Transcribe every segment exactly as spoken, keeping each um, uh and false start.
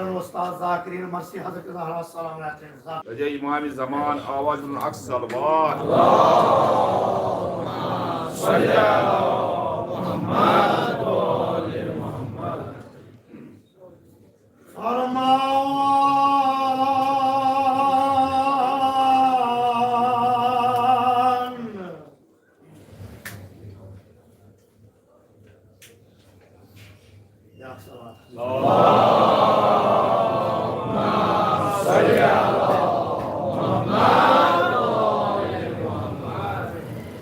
استاد ذاکرین مرسی حضرت زہرا سلام علیہ۔ رجا امام زمان آواز بلند اکثر بار۔ فرمان۔ یا سلام۔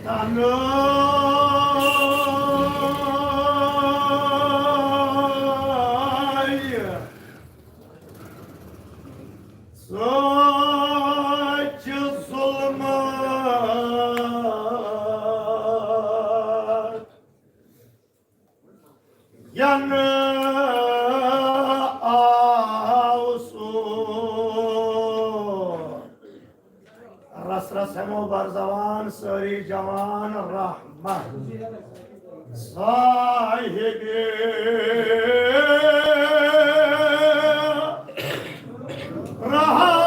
تنہائی سۭتۍ چھِ ظلمت ینہٕ آو سُہ۔ رس رس ہٮ۪مو بر زوان سٲری جوان رحمت صاحب رحمت۔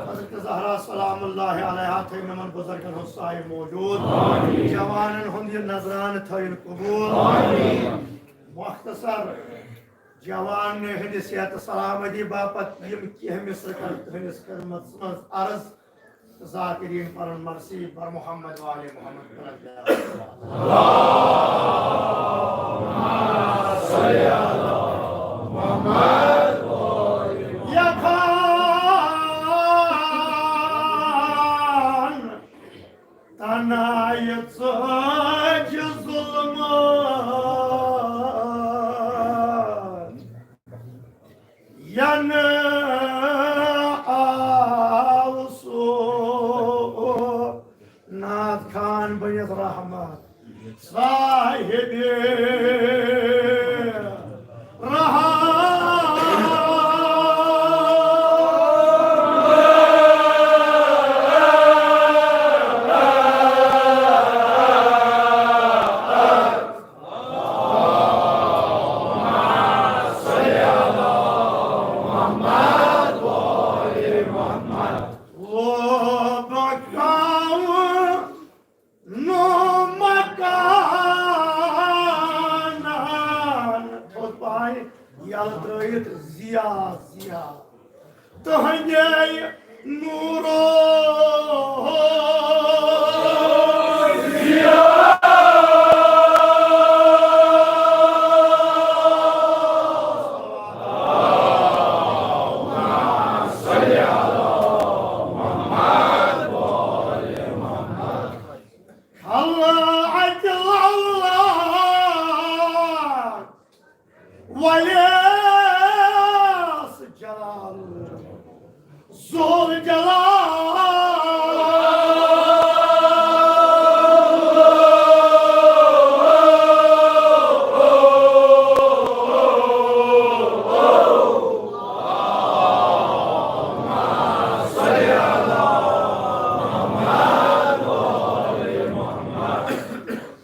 حضرت زہرا سلام اللہ علیہا تھٲیِن یِمن بُزرگن ہُنٛد سایہِ موجود۔ جوانن ہُنٛد یہِ نذرانہٕ تھٲیِن قبول۔ مختصر جوان ہٕنٛدِ صحت سلامتی باپتھ یِم کینٛہہ مصرٕ کرٕ تُہنٛدِس خدمتس منٛز عرض۔ ذاکرین پرن مرسی بر محمد وآل محمد۔ یکھان تنہائی ژٲج ظلمت ینہٕ آو سُہ۔ نعت خان بنِتھ رحمت صاحب رحمت۔ لوبہ گاوٕ نو مکانن۔ تھوٚد پہن یلہٕ ترٲیِتھ زیا زیا۔ تہنٛدے نورو خلعت اللہ ولیس جلال ذوالجلال۔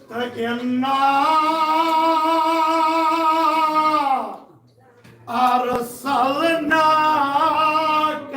تہٕ اِنا ارسلناک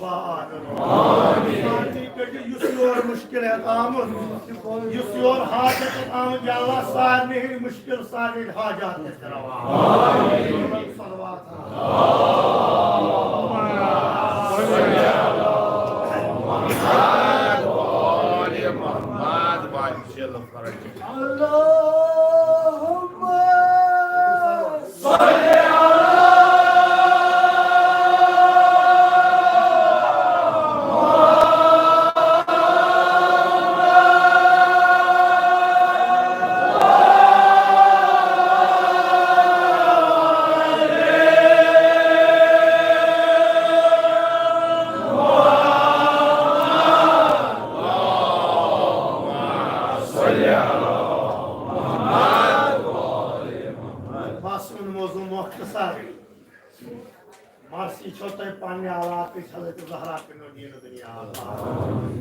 آمین۔ یُس یور مُشکِل ہٮ۪تھ آمُت، یُس یور حاجت ہٮ۪تھ آمُت، یا اللہ سارنٕے ہٕنٛدۍ مُشکِل، سارنٕے ہٕنٛدۍ حاجات گژھِ روا۔ آمین۔ صلوات۔ اللہم بس وۄنۍ موضوع مختصر۔ مرثی چھو تۄہہِ پننہِ علاقٕچ حضرت زہرا کٕنو دین دُنیا۔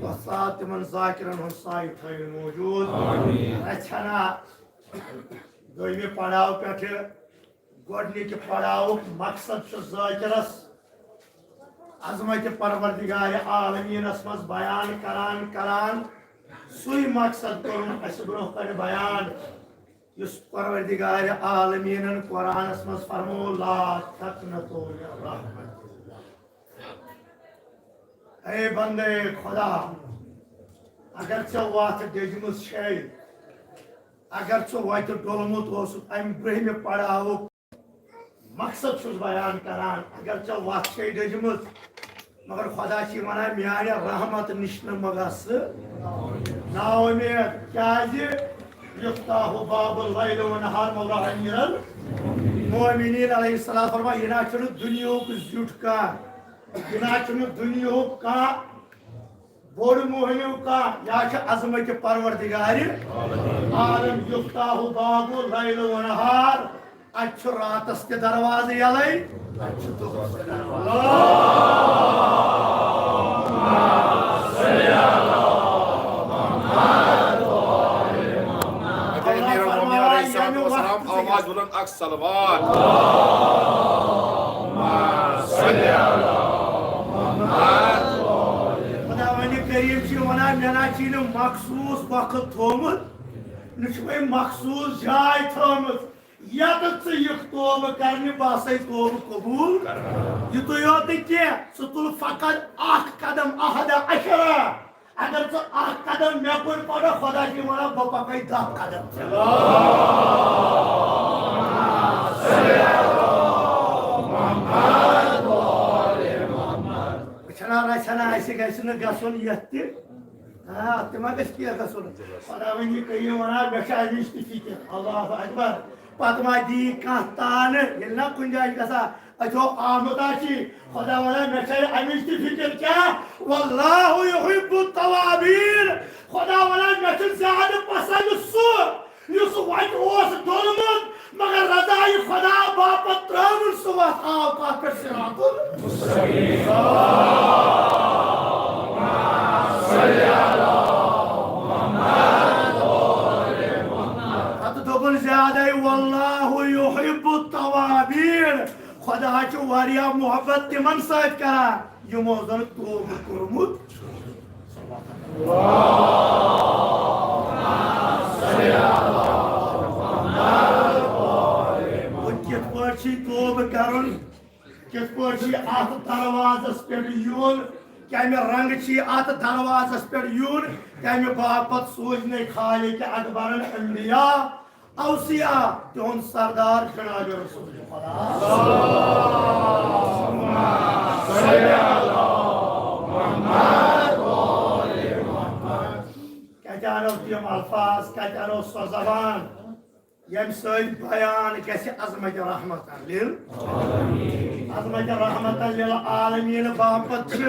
وۄنۍ سا تِمن ذاکرن ہُنٛد سایہِ تھٲیِن موجود۔ رژھِ ہنا دوٚیمہِ پڑاو پٮ۪ٹھٕ گۄڈنِکہِ پڑاوُک مقصد چھُ ذاکرس عظمت پروردگار عالمینس منٛز بیان کران کران سُے مقصد کوٚرُن اسہِ برونٛہہ کنہِ بیان، یُس پروردگار عالمینن قرآنس منٛز فرمو، "لا تقنطوا من رحمت اللہ۔" اے بندے خدا، اگر ژےٚ وتھ ڈٔجمٕژ چھے، اگر ژٕ وتہِ ڈوٚلمُت اوسُکھ، امہِ برٛونٛہمہِ پڑاوُک مقصد چھُس بیان کران، اگر ژےٚ وتھ چھے ڈٔجمٕژ، مگر خدا چھِ ونان، میانہِ رحمت نِش نہٕ مہ گژھ نا اُمید۔ کیازِ؟ یفتح باب اللیل و نہار مولا امیر المومنین علیہ السلام فرمان، یہِ نہ چھُنہٕ دُنیاہُک زیُٹھ کانٛہہ، یہِ نہ چھُنہٕ دُنیاہُک کانٛہہ بوٚڑ مۄہنیو کانٛہہ، یا چھُ عظمت پروردگار عالم۔ یفتح باب اللیل و نہار، اتہِ چھُ راتس تہِ دروازٕ یلے، اتہِ چھُ دۄہس تہِ دروازٕ۔ امیر المومنین علیہ الصلوۃ والسلام، آواز بلند، اکھ صلوات۔ خداوند کریم چھُ ونان، مےٚ نہ چھُے نہٕ مخصوص وقت تھومُت، نہ چھُ مےٚ مخصوص جاے تھٲومٕژ، ییٚتٮ۪تھ ژٕ یِکھ توبہٕ کرنہِ، بہٕ ہسا توبہٕ قبول۔ یِتُے یوت نہٕ کینٛہہ، ژٕ تُل فقط اکھ قدم، احد عشرہ۔ اگر ژٕ اکھ قدم مےٚ کُن پڑھ، خدا چھُ ونان، بہٕ پکے دہ قدم ژےٚ۔ وٕچھنا رژھنا، اسہِ گژھِ نہٕ گژھُن یتھ تہِ۔ آ، تہِ ما گژھِ کینٛہہ گژھُن؟ خداوندی کریم ونان، مےٚ چھِ امِچ تہِ فکر۔ اللہ اکبر۔ پتہٕ ما دی کانٛہہ تانہٕ، ییٚلہِ نا کُنہِ جایہِ چھِ گژھان، اتھو آمُت آسی، خدا ونان، مےٚ چھے امِچ تہِ فکر کیٛاہ؟ واللہ یحب التوابین۔ خدا ونان، مےٚ چھُ زیادٕ پسند سُہ، یُس وتہِ اوس ڈوٚلمُت، مگر رضایہِ خدا باپتھ ترٲوٕن سُہ وتھ، آو کتھ پٮ۪ٹھ؟ صراط المستقیم۔ پتہٕ دوٚپُن زیادَے، واللہ یحب التوابین۔ خدا چھُ واریاہ محبت تِمن سۭتۍ کران، یِمو زن توبہٕ کوٚرمُت۔ وۄنۍ کِتھ پٲٹھۍ چھُ توبہٕ کرُن؟ کِتھ پٲٹھۍ چھُ اتھ دروازس پٮ۪ٹھ یُن؟ کمہِ رنگہٕ چھُ اتھ دروازس پٮ۪ٹھ یُن؟ تمہِ باپتھ سوٗزنَے خالق اکبرن انبیاء، اوصیاء، تِہُنٛد سردار جناب رسول خدا۔ کتہِ انو تِم الفاظ، کتہِ انو سۄ زبان، ییٚمہِ سۭتۍ بیان گژھِ عظمت رحمت لِل، عظمت رحمت لِلعالمین باپتھ چھِ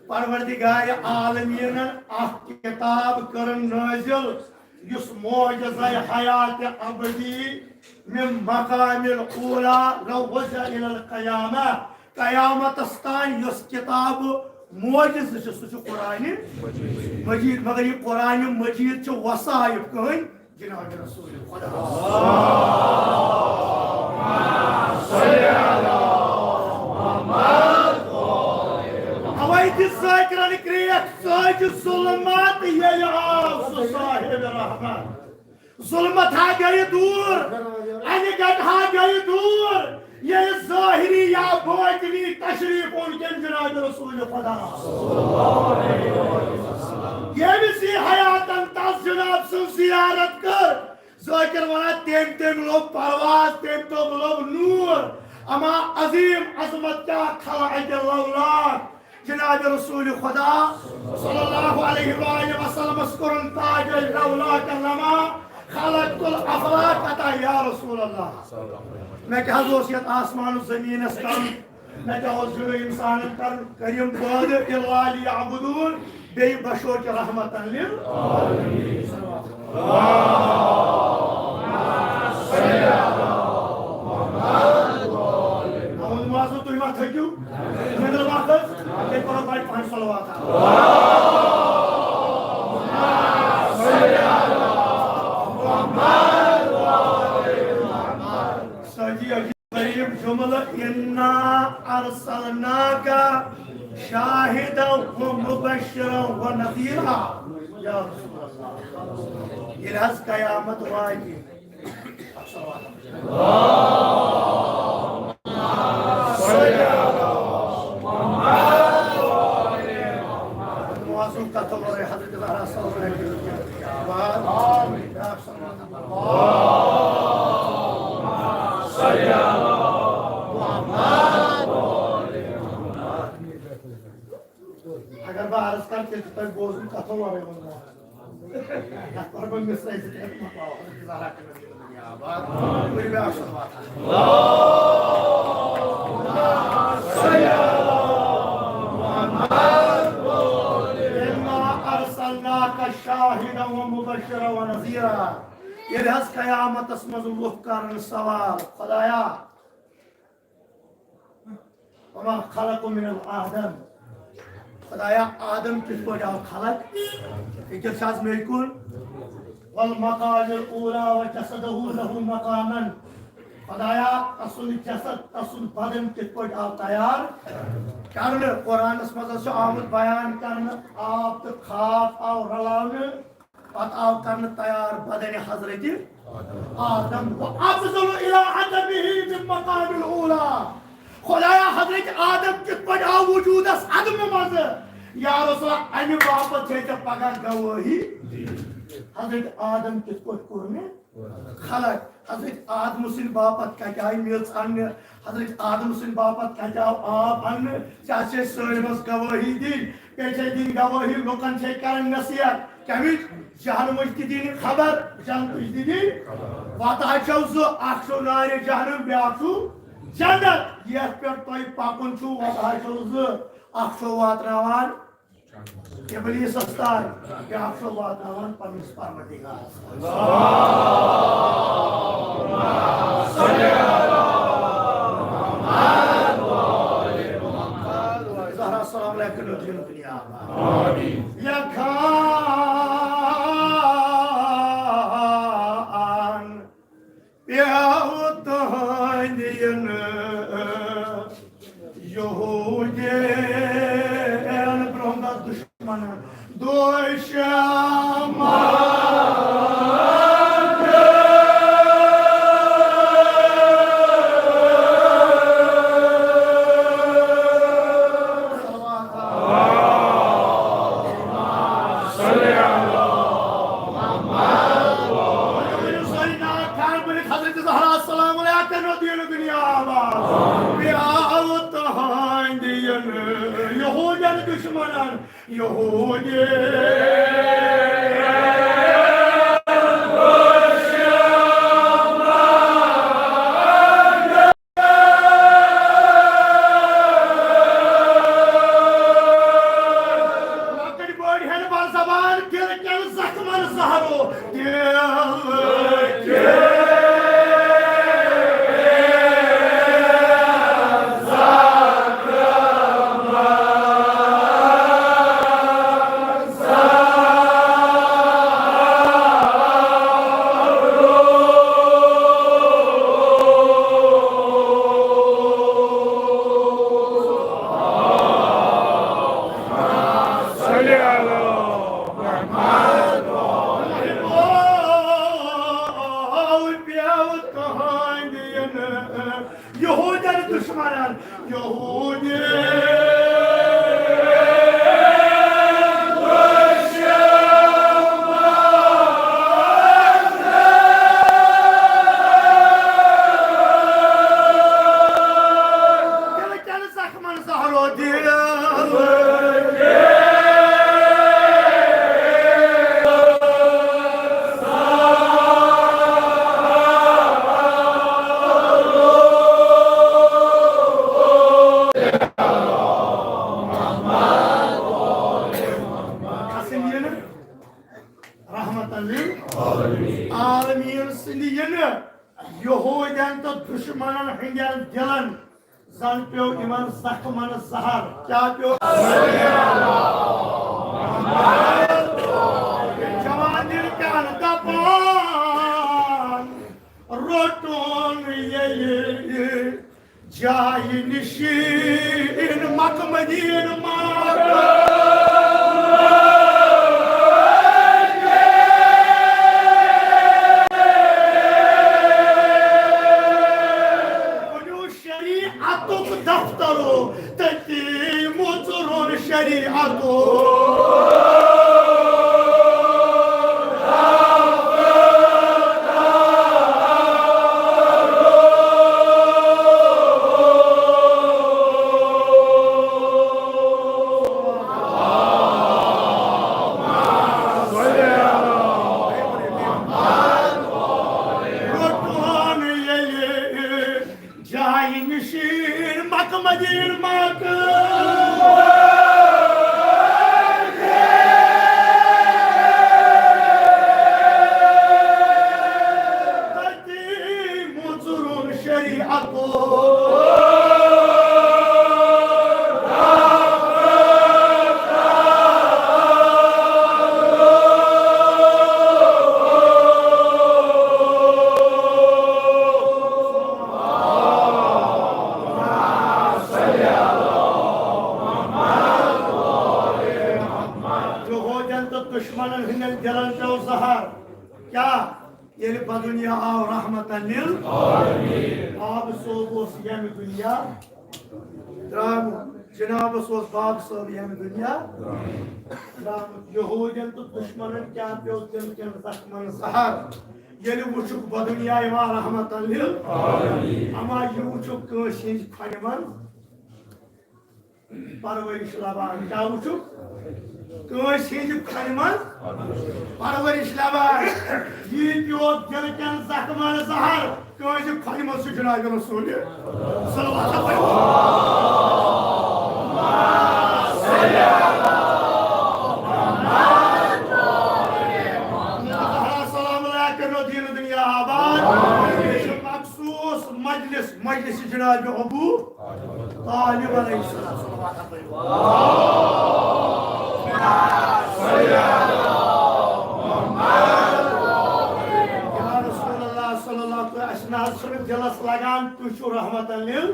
پروردگار عالمینن اکھ کتاب کٔرٕن نٲزِل، یُس معجزہ حیات ابدی من مقام الاولی لو وضع الی القیامہ، قیامتس تام یۄس کتاب معجزہ چھِ، سُہ چھُ قرآن مجید، مگر یہِ قرآن مجید چھُ وصائف کٕہٕنۍ؟ جناب رسول خدا۔ اوے ییٚتہِ ذٲکرن کرٛیکھ ژٲجہِ ظُلمت، ییٚلہِ آو سُہ صاحب رحمت۔ ظُلمت ہا گٔیہِ دوٗر، انہِ گٹہٕ ہا گٔیہِ دوٗر، ییٚلہِ ظٲہری یا باطنی تشریف اوٚن کٔمۍ؟ جناب رسول خدا۔ ییٚمِس یہِ حیاتن تس جناب سٕنٛز زیارت کٔر، ذٲکر ونان، تٔمۍ، تٔمۍ لوٚب پرواز، تٔمۍ، تٔمۍ لوٚب نوٗر۔ اما عظیم عظمت کیٛاہ خلقِ لولاک جناب رسول خدا صلی اللہ علیہ وآلہ وسلمس کوٚرُن تاج لولاک لما خلقت الافلاک عطا۔ یا رسول اللہ، مےٚ کیٛاہ حظ اوس یتھ آسمان و زمینس کرُن؟ مےٚ کیٛاہ اوس جُنو انسانن کرُن؟ کٔرِم پٲدٕ الا لیعبدون، بیٚیہِ بشوکہِ رحمتن لِل۔ احمد معاذ، تُہۍ ما تھٔکِو؟ مےٚ دوٚپ اکھ حظ، تیٚلہِ پَرو بَڑِ پَہَن صلوات۔ سٲجی عجیب غریب جملہٕ، انا ارسلناک شاہدا و مبشرا و نذیرا۔ یا رسول اللہ، ییٚلہِ حظ قیامت واتہِ، اگر بہٕ عرض کرٕ، تیٚلہِ چھُ تۄہہِ بوزُن کتھو ورٲے ووٚنمُت۔ یتھ پٮ۪ٹھ بہٕ مِصرعے زٕ ترٛےٚ مۄکلاوٕ، حضرت زہرا کٔرِو مےٚ یاد۔ ؤلِو بیٛاکھ صلوات۔ انا ارسلناک شاہدا و مبشرا و نذیرا۔ ییٚلہِ حظ قیامتس منٛز لُکھ کرن سوال، خدایا، وما خلق من آدم۔ خدایا، آدم کِتھ پٲٹھۍ آو خلق؟ فکر چھا حظ مے کُن؟ والمقام الاولی وجسده له مقاما۔ خدایا، تسُنٛد جسد، تسُنٛد بدن کِتھ پٲٹھۍ آو تیار کرنہٕ؟ قرآنس منٛز حظ چھُ آمُت بیان کرنہٕ، آب تہٕ خاک آو رلاونہٕ۔ پتہٕ آو کرنہٕ تیار بدنِ حضرت آدم۔ وافضل الی عدمہ من مقام الاولی۔ خدایا، حضرت آدم کِتھ پٲٹھۍ آو وجودس عدمہٕ منٛزٕ؟ یا رسول اللہ، امہِ باپتھ چھے ژےٚ پگاہ گوٲہی۔ حضرت آدم کِتھ پٲٹھۍ کوٚر مےٚ خلق؟ حضرت آدم سٕنٛدِ باپتھ کتہِ آیہِ میٚژ اننہٕ؟ حضرت آدم سٕنٛدِ باپتھ کتہِ آو آب اننہٕ؟ ژےٚ چھے سٲلمس گوٲہی دِنۍ۔ بیٚیہِ چھے دِنۍ گوٲہی، لُکن چھے کرٕنۍ نصیحت۔ کمِچ؟ جہنمٕچ تہِ دِنۍ خبر، جنتٕچ تہِ دِنۍ۔ وتہٕ حظ چھو زٕ، اکھ چھو نارِ جہنم، بیٛاکھ چھُو جنت۔ یتھ پٮ۪ٹھ تۄہہِ پکُن چھُو، وتہٕ حظ چھو زٕ، اکھ چھو واتناوان ابلیسس تام، بیٛاکھ چھو واتناوان پننِس پروردگارس۔ زہرا، السلام علیکم، دین دنیا۔ آمین۔ یکھان پیو تہنٛدٮ۪ن یہودین برونٛہہ دُشمنن۔ دُشمن۔ حضرت زہرا السلام علیہا کرنو دین دنیا آباد۔ بیاو تہنٛدٮ۪ن یہودین دُشمنن۔ یہودی۔ لۄکٕٹۍ بٔڑۍ ہٮ۪ن بر زبان، دِل کٮ۪ن زخمن زہرو۔ دِل کٮ۪ن یہودی۔ دِلہٕ کٮ۪ن زخمن زہرو دِل۔ رحمتن للعالمین۔ عالمین سٕنٛدِ یِنہٕ یہودین تہٕ دشمنن ہٕنٛدٮ۪ن دِلن زن پیوٚو یِمن زخمن زہر۔ کیٛاہ پیوٚو؟ جوان دِل کیٛاہ نہٕ دپان، روٚٹُن ییٚلہِ جایہِ نشین مکہ مدینہ مکہ۔ ؤنِو شریعتُک دفترو تٔتی مُژرُن شریعتُک۔ جایہِ نشین مکہ مدینہ مکہ۔ تٔتی مُژرُن شریعتُک۔ یہودین تہٕ دشمنن ہٕنٛدٮ۪ن دِلن پیوٚو زہر۔ کیٛاہ؟ ییٚلہِ بدُنیا آو رحمتن للعالمین۔ بابہٕ صٲب اوس ییٚمہِ دُنیا درٛامُت، جنابس اوس بابہٕ صٲب ییٚمہِ دُنیا درٛامُت۔ یہودین تہٕ دشمنن کیٛاہ پیوٚو تِم تِم زخمن زہر؟ ییٚلہِ وُچھُکھ بدُنیا یِوان رحمتن للعالمین، اما یہِ وُچھُکھ کٲنٛسہِ ہٕنٛزِ کھۄنہِ منٛز پرورش لبان۔ کیٛاہ وُچھُکھ؟ کٲنٛسہِ ہٕنٛزِ کھۄنہِ منٛز پرورش لبان۔ یی پیوٚو دِلہٕ کٮ۪ن زخمن زہر۔ کٲنٛسہِ کھۄنہِ منٛز چھُ جناب رسول صلوات۔ سلام علیکم دین دنیا آباد۔ مخصوص مجلس، مجلس جناب ابو طالب علیہ السلام۔ یا رسول اللہ صلی اللہ علیہ وسلم، اَسہِ نہ حظ چھُنہٕ دِلس لگان، تُہۍ چھِو رحمتن لِل۔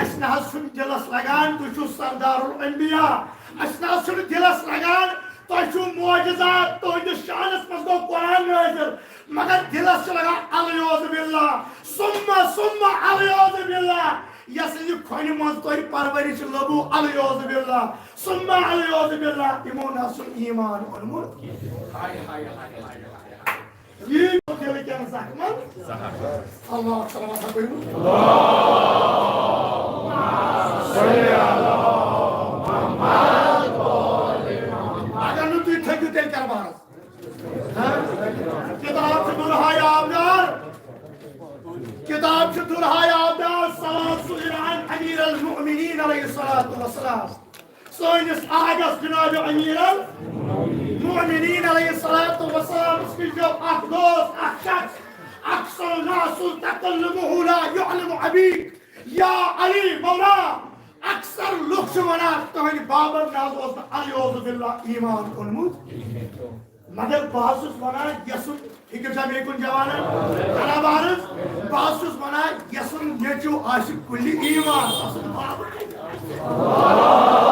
اَسہِ نہ حظ چھُنہٕ دِلس لگان، تُہۍ چھِو سردار الانبیاء۔ اَسہِ نہ حظ چھُنہٕ دِلس لگان، تۄہہِ چھُو معجزات، تُہٕنٛدِس شانس منٛز گوٚو قرآن نٲزِل، مگر دِلس چھِ لگان العیاذ باللہ، ثم، ثم العیاذ باللہ، یۄس یہِ کھۄنہِ منٛز تۄہہِ پرورش لٔبوٕ، العیاذ باللہ، ثم العیاذ باللہ، یِمو نہ حظ چھُنہٕ ایمان اوٚنمُت۔ ہاے، ہاے، ہاے، ہاے، ہاے، ہاے۔ یی دِلہٕ کٮ۪ن زخمن۔ اللہ صلوات پٔرِو۔ اگر نہٕ تُہۍ تھٔکِو، تیٚلہِ کیٛاہ بارس؟ ہاں؟ کتاب چھِ درہاے آبدار۔ کتاب چھِ درہاے آبدار۔ سوال سُئل عن امیر المؤمنین علیہ الصلوۃ والسلام۔ سٲنِس آغس جناب امیر المؤمنین علیہ الصلوۃ والسلام نِش پیوٚو اکھ دوست، اکھ شخص، اکثر الناس تکلمه لا یعلم ابی، یا علی مولا، اکثر لُکھ چھِ ونان، تُہنٛدِ بابن نہ حظ اوس نہٕ العیاذ باللہ ایمان اوٚنمُت۔ مگر بہٕ حظ چھُس ونان، یَسُن، فکر چھا بیٚیہِ کُنہِ جوانن؟ کران بہٕ عرض، بہٕ حظ چھُس ونان، یَسُن نیٚچو آسہِ کُلہِ ایمان، تَسُنٛد بابہٕ کَتہِ آسہِ؟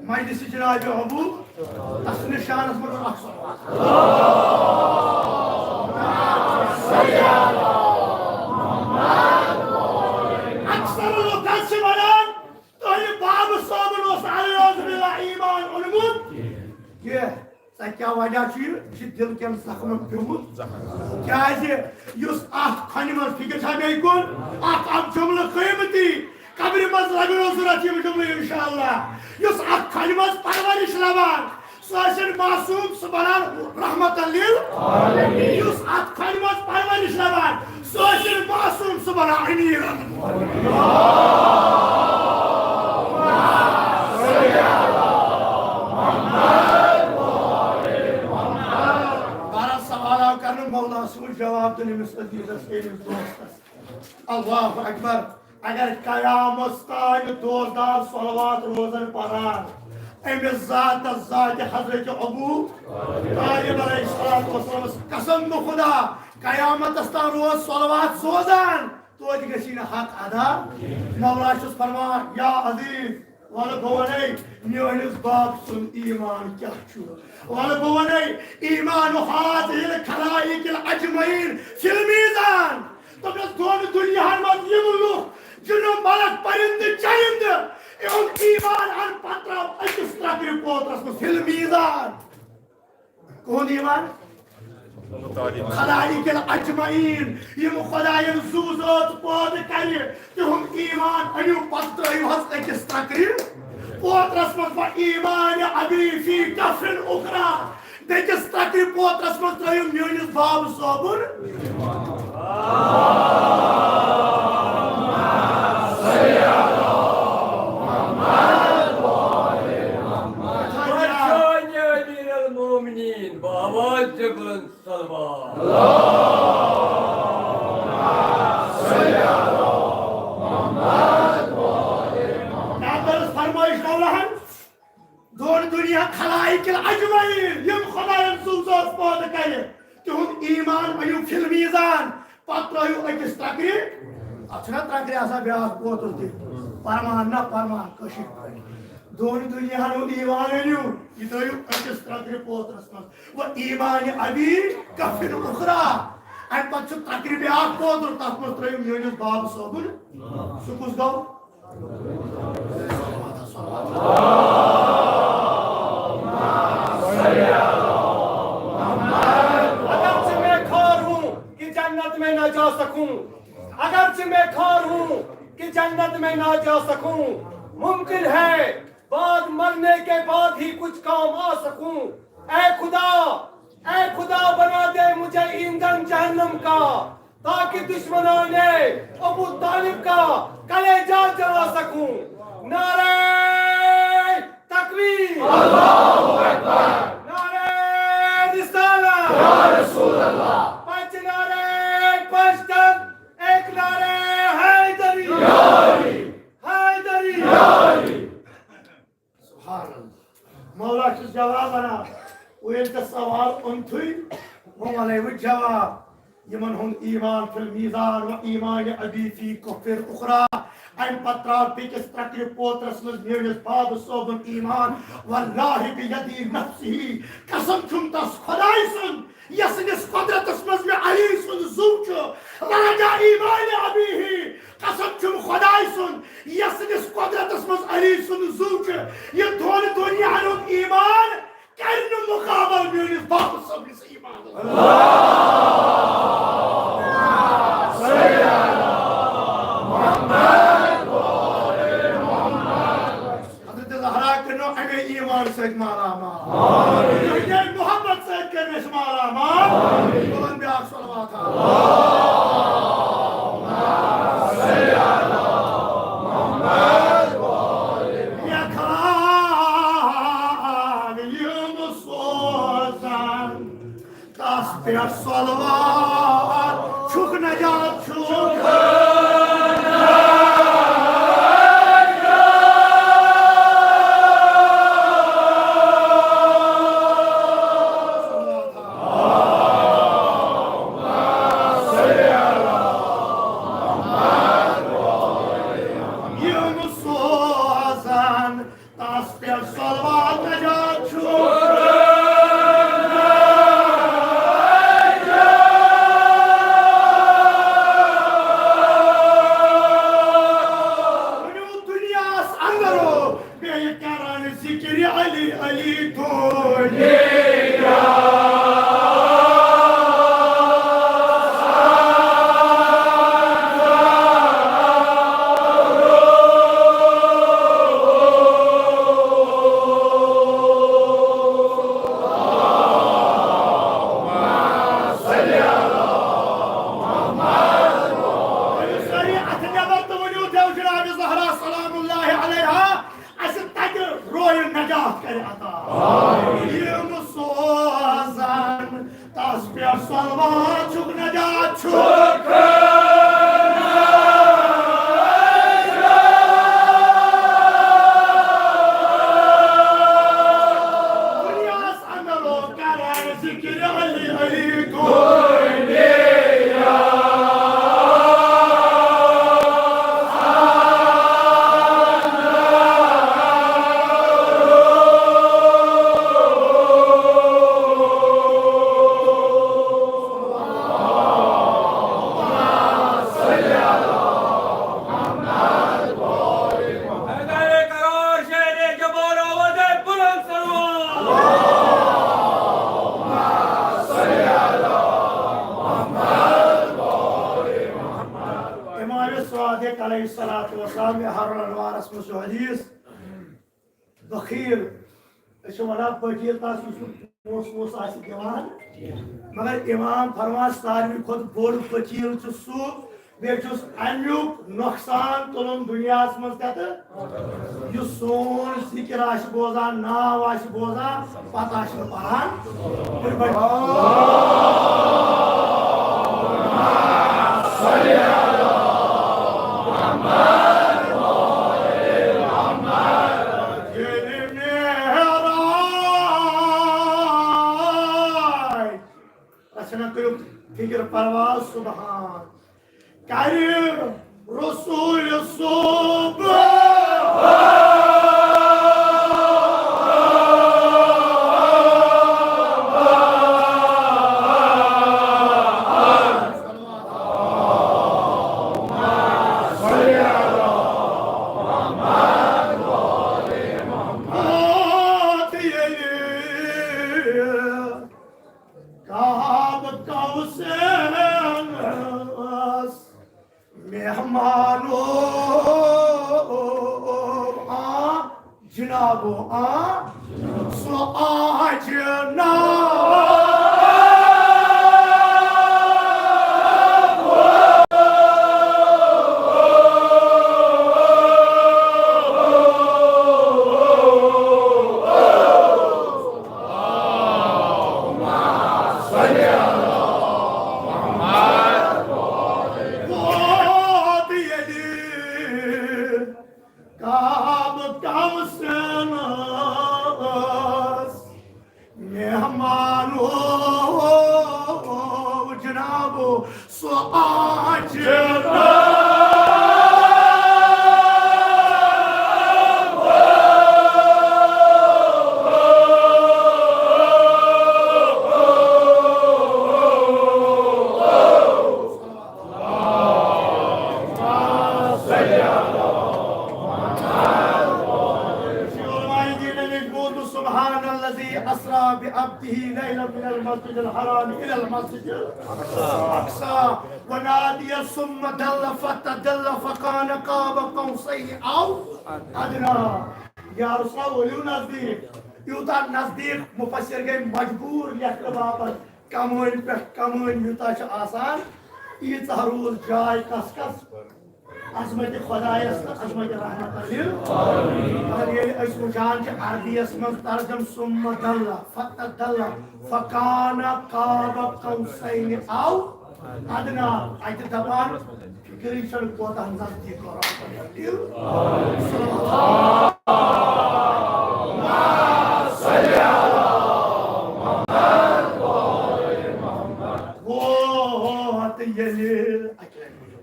مجلس جناب ابو، تسنس شانس منٛز اکھ صلوات۔ اکثر لوٗکھ حظ چھِ ونان، تۄہہِ بابہٕ صٲبن اوس نہٕ العیاذ باللہ ایمان اوٚنمُت کینٛہہ۔ ژےٚ کیٛاہ وجہ چھُ؟ یہِ چھُ دِل کٮ۪ن زخمن پیوٚمُت۔ کیٛازِ یُس اتھ کھۄنہِ منٛز، فکر چھا بیٚیہِ کُن؟ اکھ اکھ جملہٕ قۭمتی، قبرِ منٛز لگنو ضرورت یِم جملہٕ انشاءاللہ۔ یُس اتھ کھۄنہِ منٛز پرورش لبان، سُہ ٲسِن معصوم، سُہ بنان رحمت للعالمین۔ یُس اتھ کھۄنہِ منٛز پرورش لبان، سُہ ٲسِن معصوم، سُہ بنان امیر المؤمنین۔ بہرحال سوال آو کرنہٕ، مولا سُنٛد جواب دیُن أمِس عزیزس، أمِس دوستس۔ اللہ اکبر۔ اگر قیامت تام دوستدار صلوات روزن پران، أمِس ذاتس، ذاتِ حضرت ابو طالب علیہ الصلوۃ والسلامس قسم بہٕ خدا، قیامتس تام روز صلوات سوزان، توتہِ گژھی نہٕ حق ادا۔ مولا چھُس فرمان، یا عزیز، وَلہٕ بہٕ وَنَے میٲنِس باب سُنٛد ایمان کیٛاہ چھُ۔ وَلہٕ بہٕ وَنَے ایمان هذه الخلائق اجمعین فی المیزان۔ دوٚپنَس، دۄن دُنیاہَن منٛز یِم لُکھ، جِنہٕ، ملک، پرندٕ، چرندٕ، یِہُنٛد ایمان اَن پتہٕ ترٛاو أکِس ترٛکرِ پوترَس منٛز فی المیزان۔ کون ایمان؟ خلائق الاجمعین، یِم خدایَن زُو زٲژ پٲدٕ کرِ، تِہُنٛد ایمان أنِو پتہٕ ترٲیِو حظ أکِس ترکرِ پوترس منٛز، و ایمان ابی فی کفن اخری، بیٚکِس ترکرِ پوترس منٛز ترٲیِو میٲنِس بابہٕ صٲبُن۔ وَرچھٲنہِ امیر المومنین، بہٕ آواز جبرن صلوات۔ پیغمبرس فرمٲیش نوہن، دۄن دُنیا خلائق اجمعین، یِم خدایَن سٕنٛز ٲس پٲدٕ کرِ، تِہُنٛد ایمان أنِو فی المیزان، پتہٕ ترٲیِو أکِس ترکرِ، اتھ چھُنہ ترکرِ آسان بیٛاکھ پوتُر تہِ، پرمان نہ پرمان کٲشِر پٲٹھۍ۔ دۄن دُنیاہن ہُنٛد ایمان أنِو، یہِ ترٲیِو أکِس ترکرِ پوترس منٛز۔ و ایمان ابی کفن اخری۔ امہِ پتہٕ چھُ ترکرِ بیٛاکھ پوتُر، تتھ منٛز ترٲیِو میٲنِس بابہٕ صٲبُن۔ سُہ کُس گوٚو؟ اگرچہ میں خوار ہوں کہ جنت میں نہ جا سکوں، اگرچہ میں خوار ہوں کہ جنت میں نہ جا سکوں، ممکن ہے بعد مرنے کے بعد ہی کچھ کام آ سکوں۔ اے خدا، اے خدا، بنا دے مجھے ایندھن جہنم کا، تاکہ دشمنان ابو طالب کا کلیجہ جلا سکوں۔ نعرہ تکبیر، اللہ اکبر۔ نعرہ رسالت، یا رسول اللہ۔ پنچ نعرہ، پنچ تن، ایک نعرہ حیدری، یا علی۔ حیدری، یا علی۔ سبحان اللہ۔ مولا چھُس جواب وَنان۔ وۄنۍ ییٚلہِ ژےٚ سوال اوٚنتھٕے، وۄنۍ وَنَے بہٕ جواب۔ یِمن ہُنٛد ایمان فی المیزان و ایمان ابی فی کفر اخری۔ اَمہِ پتہٕ ترٛاو بیٚکِس ترکرِ پوترس منٛز میٲنِس بابہٕ صٲبُن ایمان۔ واللہ بیدی نفسی، قسم چھُم تس خدایہِ سُنٛد، یسٕنٛدِس قۄدرتس منٛز مےٚ علی سُنٛد زُو چھُ۔ ورجا ایمان ابیہ، قسم چھُم خدایہِ سُنٛد، یسٕنٛدِس قۄدرتس منٛز علی سُنٛد زُو چھُ۔ یہِ دۄن دُنیاہن ہُنٛد ایمان کرِ نہٕ مُقابل میٲنِس بابہٕ صٲبنِس ایمانس۔ حضرت زہرا کٔرِنو اَمے ایمان سۭتۍ مالا مال۔ یِہوٚے محبت سۭتۍ کٔرِنۍ اَسہِ مالا مال۔ بُلند بیٛاکھ صلوات۔ یَکھان یِم سوزان تس پٮ۪ٹھ صلوات چھُکھ نجات چھُکھ۔ یِم سوزان تس پٮ۪ٹھ صلوات نجات چھُ۔ ؤنِو دُنیاہَس اندر بیٚیہِ کران ذِکرِ علی علی دُنیا۔ سٲری اَتھٕ نٮ۪بر تہٕ ؤنِو، دیو جناب زہرا سلام اللہ علیہا، اَسہِ تَتہِ رویہِ نجات کَرِ عطا۔ یِم سوزن تس پٮ۪ٹھ صلوات چھُکھ نجات چھُکھ۔ دُنیاہَس اندر کران ذِکرِ علی علی دُنیا۔ امام صادق علیہ الصلوۃ والسلام، ہر انوارس منٛز چھُ حدیث، بخیل، أسۍ چھِ وَنان بخیل تَس یُس نہٕ پونٛسہٕ وونٛسہٕ آسہِ دِوان، مگر امام فرمان ساروی کھۄتہٕ بوٚڑ بخیل چھُ سُہ، بیٚیہِ چھُس اَمیُک نۄقصان تُلُن دُنیاہَس منٛز تہِ تہٕ یُس سون ذِکِر آسہِ بوزان، ناو آسہِ بوزان، پتہٕ آسہِ نہٕ پَران۔ ییٚلہِ معراج رچھنا کٔرِو فِکر پرواز سبحان۔ کرِ رسول صبح۔ کعب کوثرس مہمانو آ جنابو آ سو آ جناب۔ ووت ییٚلہِ کعب کوثرس مہمانو جنابو سو آ جناب۔ سبحان الذي أسرى بعبده ليلا من المسجد الحرام إلى المسجد الأقصى ونادي ثم دل فتدل فكان قاب قوسين أو أدنى۔ یا رسول اللہ، ؤلِو نزدیٖک۔ یوٗتاہ نزدیٖک مُفسِر گٔے مجبوٗر لیکھنہٕ باپتھ۔ کمٲنۍ پٮ۪ٹھ کمٲنۍ یوٗتاہ چھُ آسان، ییٖژاہ روٗز جاے کس کس عظمتِ خۄدایس تہٕ عظمتِ رحمتہ لِل۔ مگر ییٚلہِ أسۍ وٕچھان چھِ عربی یس منٛز ترجم ثم دل فتدل فکان قاب قوسین او ادنی، اتہِ دپان فکرٕے چھَنہٕ کوتاہ نزدیٖک قرآن پَران۔ ووت ییٚلہِ اَکہِ لَٹہِ وٕچھو۔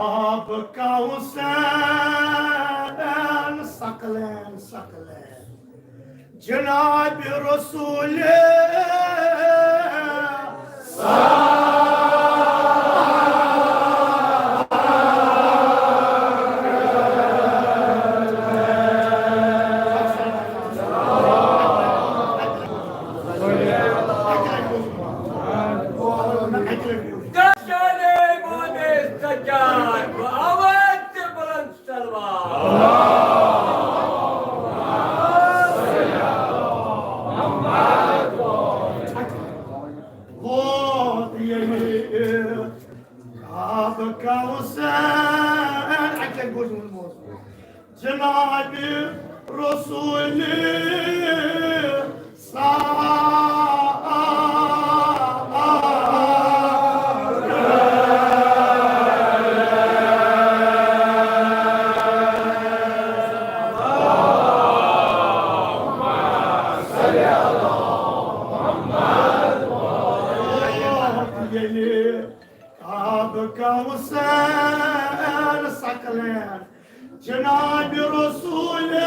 آب کوثر سکلین ثقلین۔ جناب رسول ووت ییٚلہِ آب کوثر، اَتہِ کَتہِ بوٗزمُت موضوع؟ جناب رسول ییٚلہِ آب کوثر ثقلین جناب رسول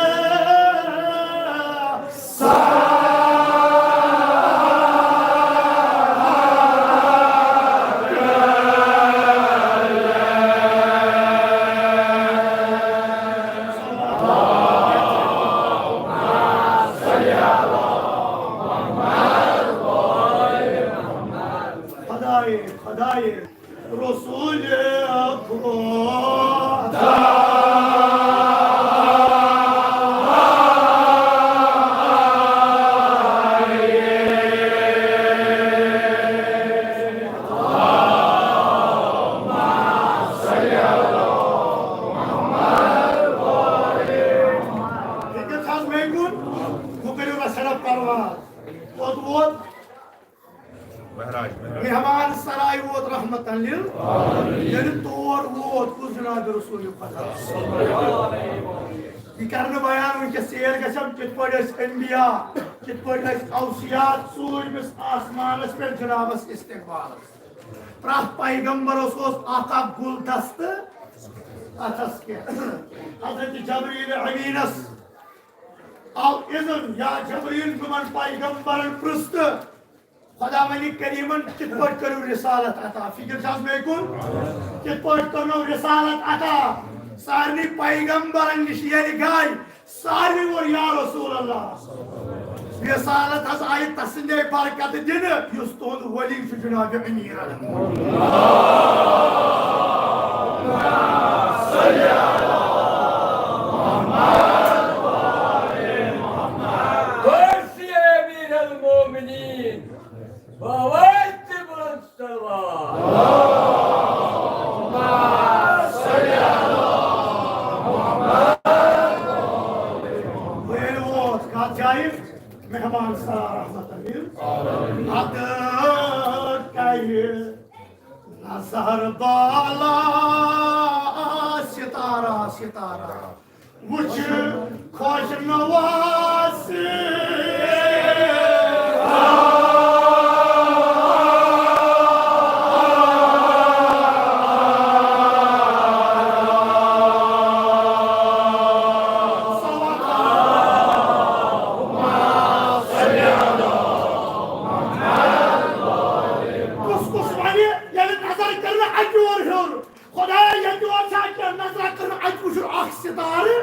خدائے، خدائے، رسول خدا۔ ییٚتٮ۪تھ حظ مےٚ کُن، وۄنۍ کٔرِو مےٚ صرف پرواز۔ کوٚت ووت؟ مہراج، مہراج۔ مہمان سرائے ووت رحمتن لِل، ییٚلہِ تور ووت، کُس جناب رسول خدا؟ یہِ کرٕ نہٕ بیان وٕنکیٚس، ژیر گژھن، کِتھ پٲٹھۍ ٲسۍ انبیاء، کِتھ پٲٹھۍ ٲسۍ اوصیات، ژوٗرمِس آسمانس پٮ۪ٹھ جنابس استقبالس۔ پرٛٮ۪تھ پیغمبرس اوس اکھ اکھ گُلدستہٕ اتھس کٮ۪تھ۔ حضرت جبریل امینس آو اذن یا جبریل جُمن پیغمبرن پرٛژھ تہٕ خداوندِ کریمن کِتھ پٲٹھۍ کٔرٕو رسالت عطا؟ فکر چھا حظ مےٚ کُن؟ کِتھ پٲٹھۍ کٔرٕو رسالت عطا؟ سارنٕے پیغمبرن نِش ییٚلہِ گٔے، ساروٕے ووٚن، یا رسول اللہ، رسالت حظ آیہِ تسٕنٛدے برکتہٕ دِنہٕ، یُس تُہُنٛد ولی چھُ جناب امیر المومنین۔ کٲنٛسہِ امیر المومنین باوٲے تہِ بلند صلوات۔ وۄنۍ ووت کتھ جایہِ مہمان سالار رحمت امین۔ ادٕ کرِ نظر بالا ستارہ ستارہ۔ وچھ خوش نواز۔ کُس کُس ونہِ ییٚلہِ نظر کٔر نہٕ اَکہِ یور ہیوٚر؟ خدایا، ییٚتہِ اوس اَتہِ نظرا کٔرمٕژ، اَتہِ وُچھُن اکھ ستارٕ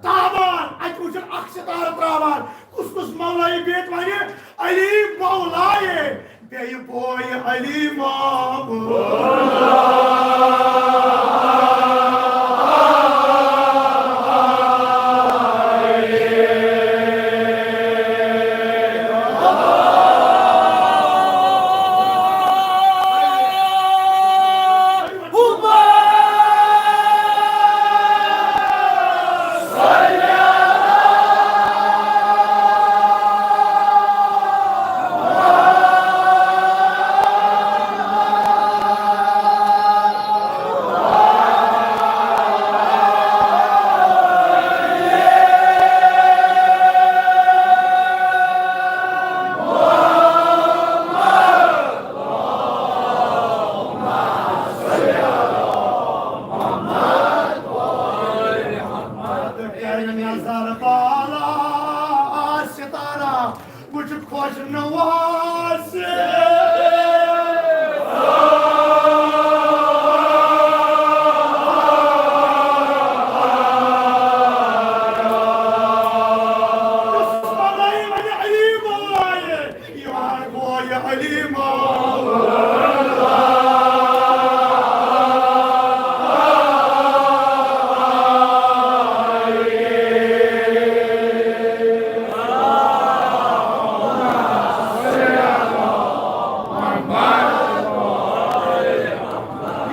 تابان، اَتہِ وُچھُن اکھ ستارٕ تراوان۔ کُس کُس مولایہِ بیت وَنہِ، علی مولایے، بیٚیہِ بوے علی مامولا۔ ستارہ وچھ خۄش نواز۔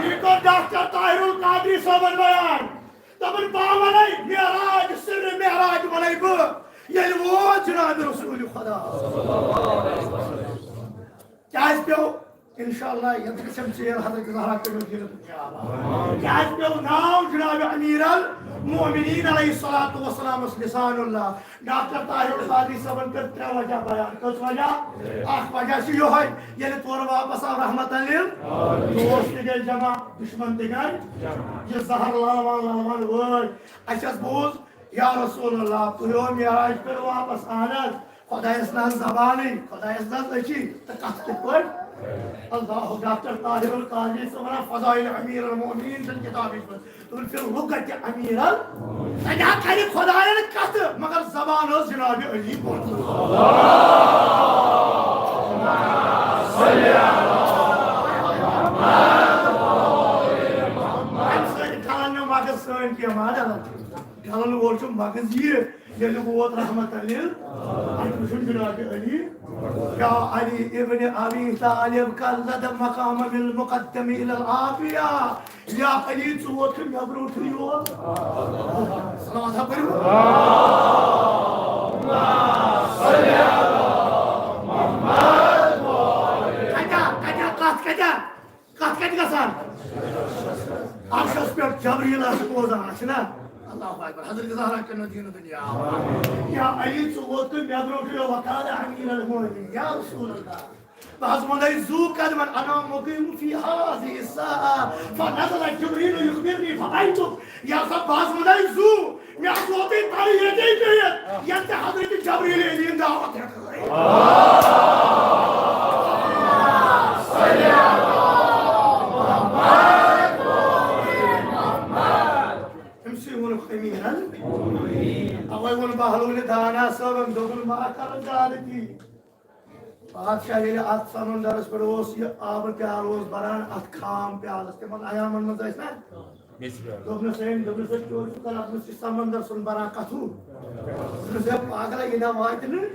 یہِ کوٚر ڈاکٹر طاہر القادری صٲبن بیان۔ دَپان، بہٕ وَنَے معراج، سِرِ معراج وَنَے بہٕ، ییٚلہِ ووت جناب رسول خدا۔ کیٛازِ پیوٚو؟ انشاءاللہ یَتھ گژھن ژیر حضرت زہرا کٔرِو دِنہٕ دُنیا آباد۔ کیٛازِ پیوٚو ناو جناب امیر المومنین علیہ الصلوۃ والسلامس لسان اللہ؟ ڈاکٹر طاہر القادری صٲبن کٔر ترٛےٚ وجہ بیان۔ کٔژ وجہ؟ اکھ وجہ چھُ یِہوٚے، ییٚلہِ تورٕ واپس آو رحمت لِل، دوست تہِ گٔے جمع، دشمن تہِ گٔے۔ یہِ زہر للوان للوان وٲتۍ۔ اَسہِ حظ بوٗز، یا رسول اللہ، تُہۍ ہو معراج پٮ۪ٹھ واپس آنس، خۄدایس نہ حظ زبانٕے، خۄدایس نہ حظ أچھی، تہٕ کتھ کِتھ پٲٹھۍ؟ اللہ، ڈاکٹر طاہر القادری چھُ ونان فضائل امیر المومنین چھُنہٕ کتابٕچ منٛز۔ دوٚپُن، فی اللغت امیر ال-، تتہِ ہا کرِ خۄدایَن کتھٕ، مگر زبان ٲس جناب علی برزخ۔ اَمہِ سۭتۍ کھلن نہٕ مغز سٲنۍ کینٛہہ، ما ڈلن۔ ڈلن وول چھُ مغز یہِ، ییٚلہِ ووت رحمت علی، اَتہِ وٕچھُن جناب علی۔ یا علی ابن ابی طالب، کلد مقام بالمقدم الی العافیہ۔ یا علی، ژٕ ووتکھ مےٚ برونٛٹھٕے یور۔ صلوات ہا پٔرِو۔ کتیٛاہ، کتیٛاہ، کتھ کتیٛاہ؟ کتھ کتہِ گژھان؟ عرشس پٮ۪ٹھ جبریل آسہِ بوزان، آسہِ نا؟ اللہ اکبر۔ حضرت زہرا کٔرِنو دیٖنہٕ دُنیا۔ یا علی، ژٕ ووتکھ مےٚ برونٛٹھٕے، وقال امیر المومنین، یا رسول اللہ۔ بہٕ حظ وَنَے زُو قدمن، انا مقیم فی هذه الساعة، فنزل جبریل یخبرنی فأتیتک۔ یا سا، بہٕ حظ وَنَے زُو، مےٚ حظ ووتُے تَلہٕ ییٚتے بِہِتھ، ییٚلہِ تہِ حضرت جبریل امین دعوت ہٮ۪تھ ٲے۔ أمۍ سٕے ووٚنُکھ امیٖنن۔ اَوَے ووٚن بہلولِ دانا صٲبن، دوٚپُن، ما کَرو زیادٕ تی۔ بادشاہ ییٚلہِ اَتھ سمندرس پٮ۪ٹھ اوس، یہِ آبہٕ پیالہٕ اوس بَران اَتھ خام پیالس، تِمن ایامن منٛز ٲسۍ نا؟ میٚژِ پیالہٕ۔ دوٚپنَس، ہے، دوٚپنَس، ہے، چور چھُ کران، دوٚپنَس، یہِ سمندر ژھُن بَران کَتھوٗ؟ دوٚپنَس، ہے، پاگلا، یہِ نہ واتہِ نہٕ۔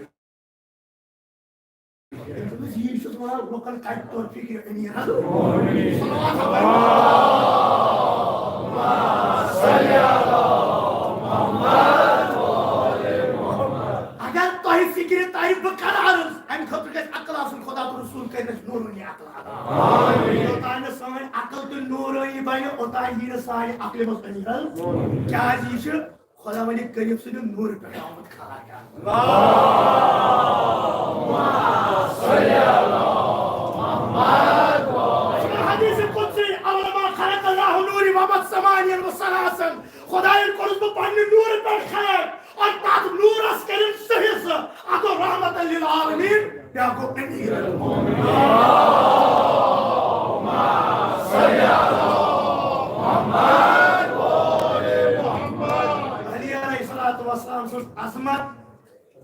دوٚپنَس، یی چھُس وَنان، لُکن کَتہِ توٚر فِکرِ أمیٖرَن؟ صلوات ہا پَرِ۔ اگر تۄہہِ فِکرِ تَرِ، بہٕ کَرٕ عرض، اَمہِ خٲطرٕ گژھِ عقل آسُن، خدا تہٕ رسول کٔرِنَس نوٗرٲنی عقل عطا۔ یوٚتام نہٕ سٲنۍ عقل تہٕ نوٗرٲنی بَنہِ، اوٚتام یی نہٕ سانہِ عقلہِ منٛز أمیٖرَن۔ کیٛازِ یہِ چھُ خۄداوندِ کریم سٕنٛدِ نوٗرٕ پٮ۪ٹھ آمُت خاکہ۔ حدیث قدسی، اول ما خلق اللہ نوری وبث ثمانیا وثلاثا۔ خۄدایَن کوٚرُس بہٕ پننہِ نوٗرٕ پٮ۪ٹھ خلق، اور تَتھ نوٗرَس کٔرِن سُہ حصہٕ، اَکھ گوٚو رحمت للعالمین، بیٛاکھ گوٚو امیر المومنین۔ علی علیہ الصلوۃ والسلام سٕنٛز عظمت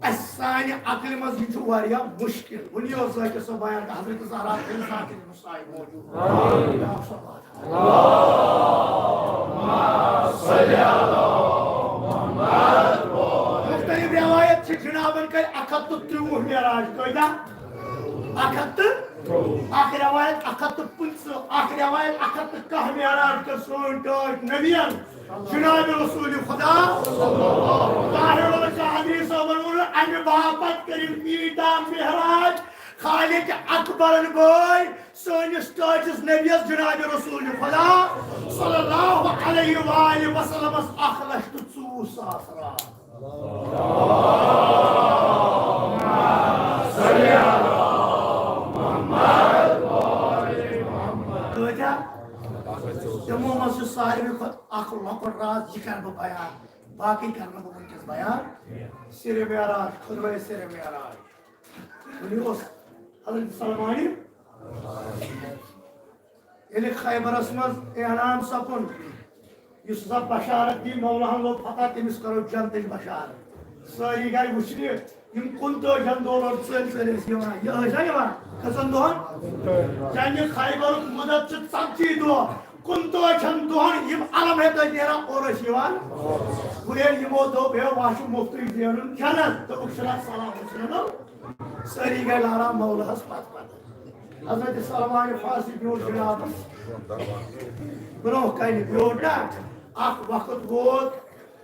اَسہِ سانہِ عقلہِ منٛز، یہِ چھُ واریاہ مُشکِل۔ وُنی اوس ذاکر صٲب بیان کران، حضرت زہرا تہٕ ذاکر صاحب موجود۔ مختلف روایت چھِ، جنابن کٔرۍ اَکھ ہَتھ تہٕ ترٛۆوُہ معراج۔ کۭتیٛاہ؟ اَکھ ہَتھ تہٕ، اَکھ روایت اَکھ ہَتھ تہٕ پٕنٛژٕہ، اَکھ روایت اَکھ ہَتھ تہٕ کاہ معراج کٔر سٲنۍ ٹٲٹھۍ نبیَن۔ جناب رسول خدا، طاہر القادری صٲبن ووٚن، اَمہِ باپتھ کٔرِو عیٖدہ معراج۔ خالق اکبرن بٲے سٲنِس ٹٲٹھِس نبیَس جناب رسول خدا صلی اللہ علیہ وآلہ وسلمس اکھ لچھ تہٕ ژوٚوُہ ساس راتھ۔ کۭتیٛاہ؟ تِمو منٛز چھُ ساروی کھۄتہٕ اکھ لۄکُٹ راز، یہِ کرٕ بہٕ بیان، باقٕے کرٕ نہٕ بہٕ وٕنکیٚس بیان۔ سِرِ معراج، خطبہ سِرِ معراج۔ وۄنۍ اوس حضرت سلمانہِ ییٚلہِ خیبرس منٛز اعلان سپُد، یُس ہسا بشارت دی مولاہن لوٚب فتح، تٔمِس کرو جنتٕچ بشارت۔ سٲری گٔے وٕچھنہِ، یِم کُنتٲجی ہن دورن ژٔلۍ ژٔلۍ ٲسۍ یِوان۔ یہِ ٲسۍ نا یِوان؟ کٔژن دۄہن؟ جنگِ خیبرُک مُدت چھُ ژتجی دۄہ۔ کُنتٲجی ہن دۄہن یِم علم ہیٚتھ ٲسۍ نیران، اورٕ ٲسۍ یِوان۔ وۄنۍ ییٚلہِ یِمو دوٚپ، ہے، وۄنۍ چھُ مُفتٕے زینُن جنت، دوٚپُکھ، چھُنہ سلام حسینو۔ سٲری گٔے لاران مولاہس پتہٕ پتہٕ۔ حضرت سلمان فارسی بیوٗٹھ جنابس برونٛہہ کنہِ، بیوٗٹھ نا۔ اکھ وقت ووت،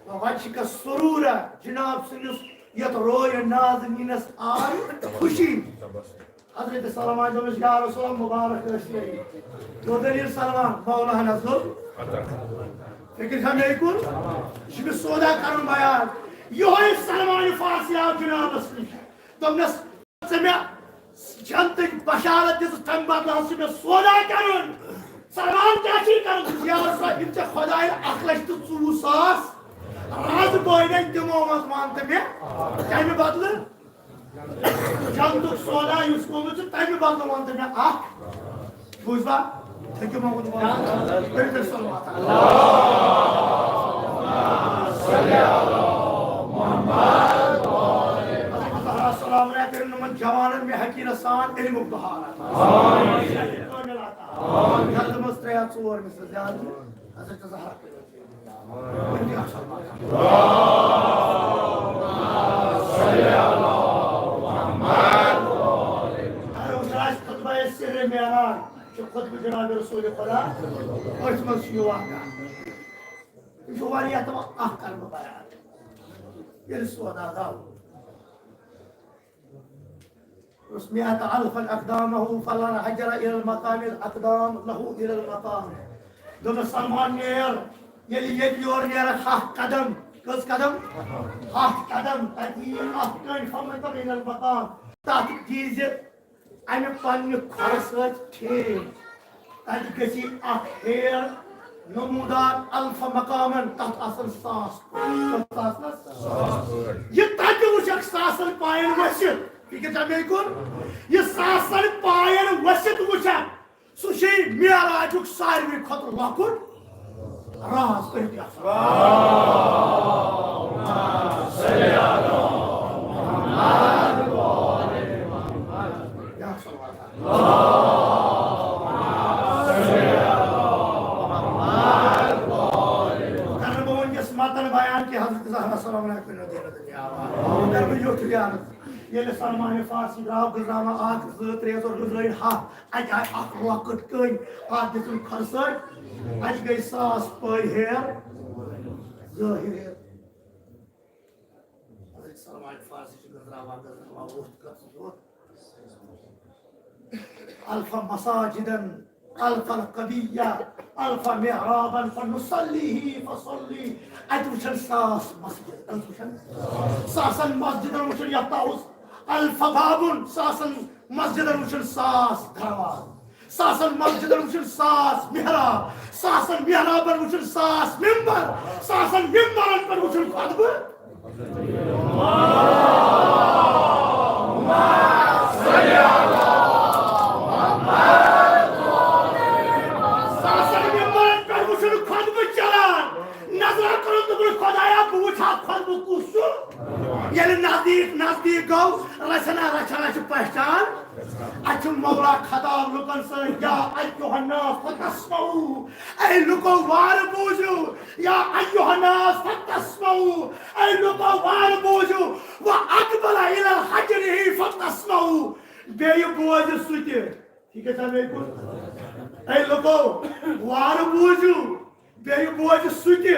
وجہک سرورہ، جناب سٕنٛدِس یتھ رویہِ نازنینس آے خوشی۔ حضرت سلمان دوٚپمس، یا رسول اللہ، مبارک ٲسۍ۔ گوٚو دٔلیٖل سلمان، مولاہن حظ دوٚپ۔ فکر چھا مےٚ کُن؟ یہِ چھُ مےٚ سودا کرُن بیان۔ یِہوٚے سلمان فارسی آو جنابس نِش۔ دوٚپنس، ژےٚ مےٚ جنتٕچ بشارت دِژ، تَمہِ بدلہٕ حظ چھُ مےٚ سودا کرُن۔ سلمان کیٛاہ چھُے کرُن؟ یا رسول، یِم ژےٚ خۄداین اکھ لچھ تہٕ ژوٚوُہ ساس رز بٲوۍ، دِمو منٛز وَن تہٕ مےٚ کَمہِ بدلہٕ؟ جنتُک سودا یُس گوٚمُت چھُ، تَمہِ بدلہٕ وَن تہٕ مےٚ اکھ۔ بوٗزوا؟ تھٔکِو مۄنٛگُن وَن۔ کٔرِو تیٚلہِ صلوات۔ حضرت زہرا سلام علیہا کٔرِن یِمن جوانن مےٚ حقیٖرت سان علمُک بہار عطا۔ کٲمِل عطا۔ جلد منٛز ترٛےٚ یا ژور مِصرٕ زیادٕ۔ حضرت زہرا کٔرِن۔ اگر وٕچھان آسہِ خطبہ سِرِ معراج، چھُ خطبہ جناب رسول خدا، أتھۍ منٛز چھُ یہِ واقعہ۔ یہِ چھُ واریاہ تہٕ اکھ کرٕ بہٕ بیان۔ ییٚلہِ سودا گوٚو، دوٚپُس، مئة ألفا أقدامه فلا هجر إلى المقام، الأقدام له إلى المقام۔ دوٚپنَس، سلمان نیر، ییٚلہِ ییٚتہِ یورٕ نیرَکھ ہَتھ قدم، کٔژ قدم؟ ہَتھ قدم، تَتہِ یِیہِ اَکھ کٔنۍ، فمن إلى المقام، تَتھ دیٖزِ اَمہِ پننہِ کھۄرٕ سۭتۍ ٹھیٖک۔ تَتہِ گژھِ اکھ ہیر نمودار الف مقامن، تَتھ آسن ساس پٔتۍ۔ کٔژ آسنس؟ یہِ تَتہِ وٕچھکھ ساسن پاین ؤسِتھ، یہِ کیٛاہ چھا مےٚ کُن؟ یہِ ساسن پاین ؤسِتھ وٕچھکھ، سُہ چھُے معراجُک ساروی کھۄتہٕ لۄکُٹ راز۔ تُہۍ تہِ آسان۔ یا صلوات۔ کرٕ بہٕ وٕنکیٚس متن بیان کہِ حضرت زہرا سلام علیہا کُنہِ دِنہٕ دُنیا۔ کرٕ بہٕ یُتھ بیان، ییٚلہِ سلمان فارسی درٛاو، گٔنٛزراوان اکھ، زٕ، ترٛےٚ، ژور، گٔنٛزرٲوِن ہتھ، اَتہِ آے اکھ لۄکٕٹ کٔنۍ، اَتھ دِژٕن کھۄرٕ سۭتۍ، اَتہِ گٔے ساس پٔے ہیر، زٕ ہیر۔ حضرت سلمان فارسی چھُ گٔنٛزراوان، گٔنٛزراوان ووٚتھ کَتھ ووٚتھ۔ الف مساجدن، الف القبیہ، الف محرابن فنصلیہ فصلی۔ اَتہِ وٕچھن ساس مسجد، کٔژ وٕچھن؟ ساسن مسجدن وٕچھن، یَتھ تاوُس الف بابن، ساسن مسجدن وٕچھن ساس دروازٕ۔ ساسن مسجدن وٕچھن ساس محراب، ساسن محرابن وٕچھن ساس ممبر، ساسن ممبرن پٮ۪ٹھ وٕچھن خطبہٕ۔ ساسن ممبرن پٮ۪ٹھ وٕچھن خطبہٕ چلان۔ نظرا کوٚرُن، دوٚپُن، خۄدایا، بہٕ وٕچھِ ہا خۄطبہٕ کُس چھُ۔ ییٚلہِ نزدیٖک نزدیٖک گوٚو، رَژھِ نا رَژھِ رَژھِ پہچان۔ اَتہِ چھُ مولا خطاب لُکن سۭتۍ، یا ایھا الناس فتسمعوا، اے لُکو وارٕ بوٗزِو، یا ایھا الناس فتسمعوا، اے لُکو وارٕ بوٗزِو، واقبل الی حجرہ فتسمعوا، بیٚیہِ بوزِ سُہ تہِ۔ ٹھیٖک ہے، سلام علیکم۔ اے لُکو، وارٕ بوٗزِو، بیٚیہِ بوزِ سُہ تہِ،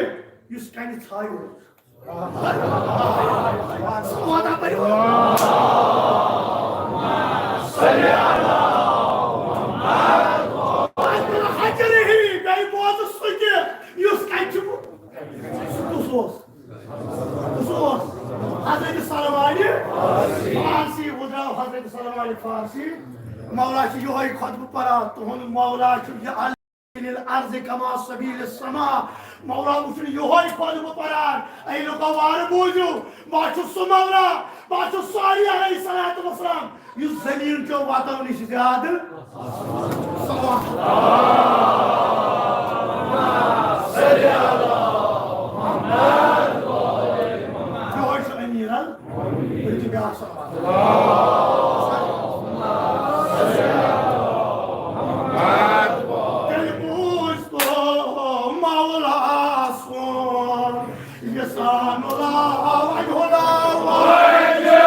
یُس کَنہِ ژھایہِ اوس۔ سُہ واتان پٔرِو۔ حجرہ، بیٚیہِ بوزِ سُہ تہِ، یُس کَنہِ چھُ۔ سُہ کُس اوس؟ کُس اوس؟ حضرت سلمان فارسی، وُزراو حضرت سلمان فارسی۔ مولا چھُ یِہوٚے خطبہٕ پران، تُہُنٛد مولا چھُ یہِ الارض کما سبیل السما، مولا وٕچھُن یِہوٚے خۄطبہٕ پران، اے لُکو وارٕ بوٗزِو، بہٕ چھُس سُہ مولا، بہٕ چھُس سُہ علی علیہ الصلوۃ والسلام، یُس زٔمیٖن چیو وَتو نِش زیادٕ۔ یِہوٚے چھُ أمیٖر ال-، تُہۍ چھِو بیٛاکھ صلوات۔ تیٚلہِ بوٗز تو مولا سون، یہِ سانُ لا وجہ لا وجہ۔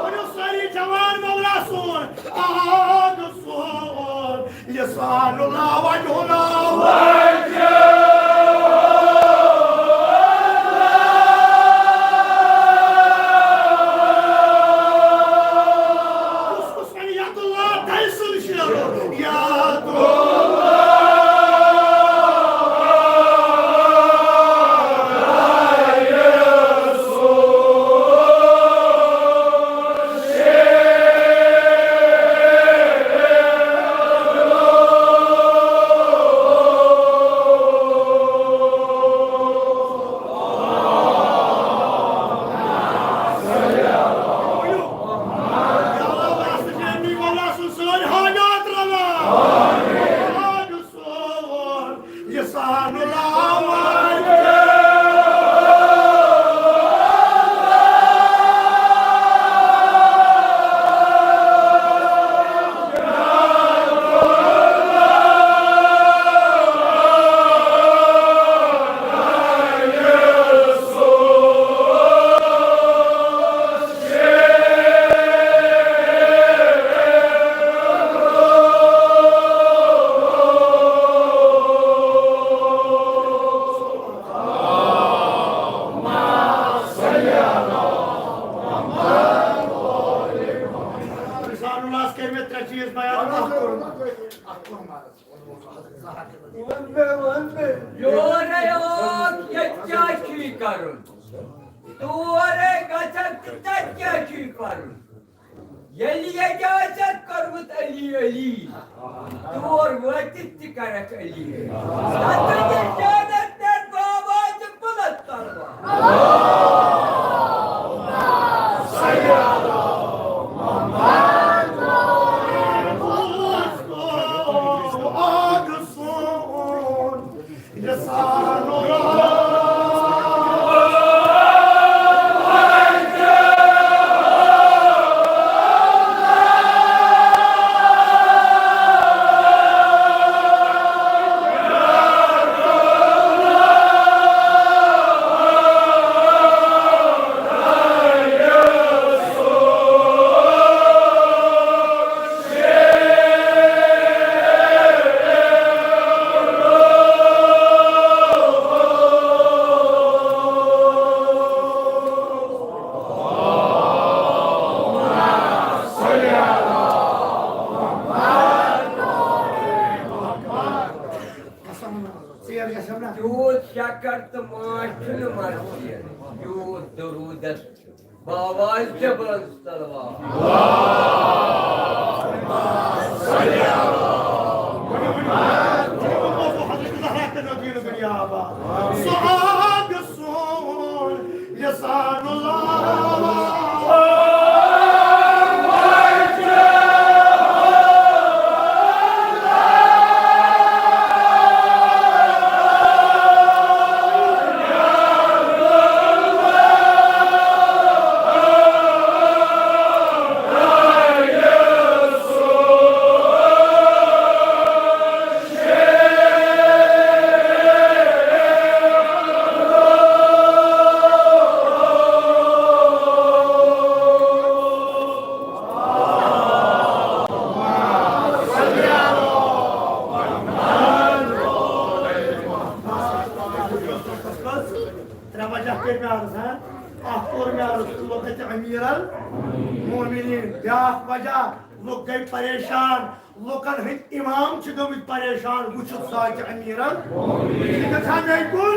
ؤنِو سٲری جوان مولا سون، آد سون۔ یہِ سانُ لا وجہ لا وجہ۔ کُس کُس وَنہِ یَتُ اللہ دَے سُنٛد شعر؟ یَتُ اللہ۔ رسول اللہ کٔرۍ مےٚ ترٛےٚ چیٖز بیان، اکھ کوٚرُن، اکھ کوٚرُن عرض۔ وَن مےٚ، وَن مےٚ۔ یورے آکھ، ییٚتہِ کیٛاہ چھُے کَرُن؟ تورے گژھکھ تہٕ تَتہِ کیٛاہ چھُے کَرُن؟ ییٚلہِ ییٚتہِ آسٮ۪کھ کوٚرمُت علی علی، تور وٲتِتھ تہِ کَرَکھ علی علی۔ تَتھ چھِ شہادت پٮ۪ٹھ بابا تہِ بُلند تَلوار۔ تیوٗت شکر تہٕ ماچھ چھُنہٕ مرثیت، یوٗت درودس بآواز جبل صلوات۔ سُہ آب سون لسان اللہ۔ ترٛےٚ وجہ کٔرۍ مےٚ عرض، ہاں؟ اکھ کوٚر مےٚ عرض، تہٕ لوٚگ اَتہِ امیر المومنین۔ بیٛاکھ وجہ، لُکھ گٔے پریشان، لُکن ہٕنٛدۍ امام چھِ گٔمٕتۍ پریشان وٕچھِتھ سُہ اَتہِ امیر المومنین۔ یہِ چھا میٛانہِ کُن؟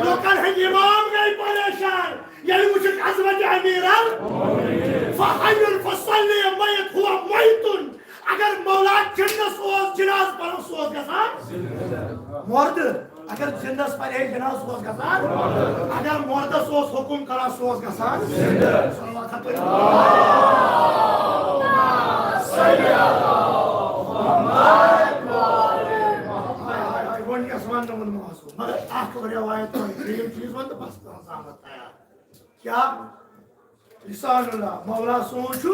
لُکن ہٕنٛدۍ امام گٔے پریشان۔ ییٚلہِ وٕچھُکھ عظمت امیر المومنین۔ فحی فصلی میت ہوا میت۔ اگر مولا جنس اوس جناز پران، سُہ اوس گژھان مردٕ۔ اگر جنس پرے جناز، سُہ اوس گژھان۔ اگر مردس اوس حکم کران، سُہ اوس گژھان زندٕ۔ صلوات ہا پٔرِو۔ ہاے، ہاے، ہاے، وۄنۍ یۄس وننہٕ ووٚنمُت اوس، مگر اکھ روایت وۄنۍ، ترٛیٚیِم چیٖز وَن تہٕ بس، تُہٕنٛز آمد تیار۔ کیا؟ لسان اللہ، مولا سون چھُ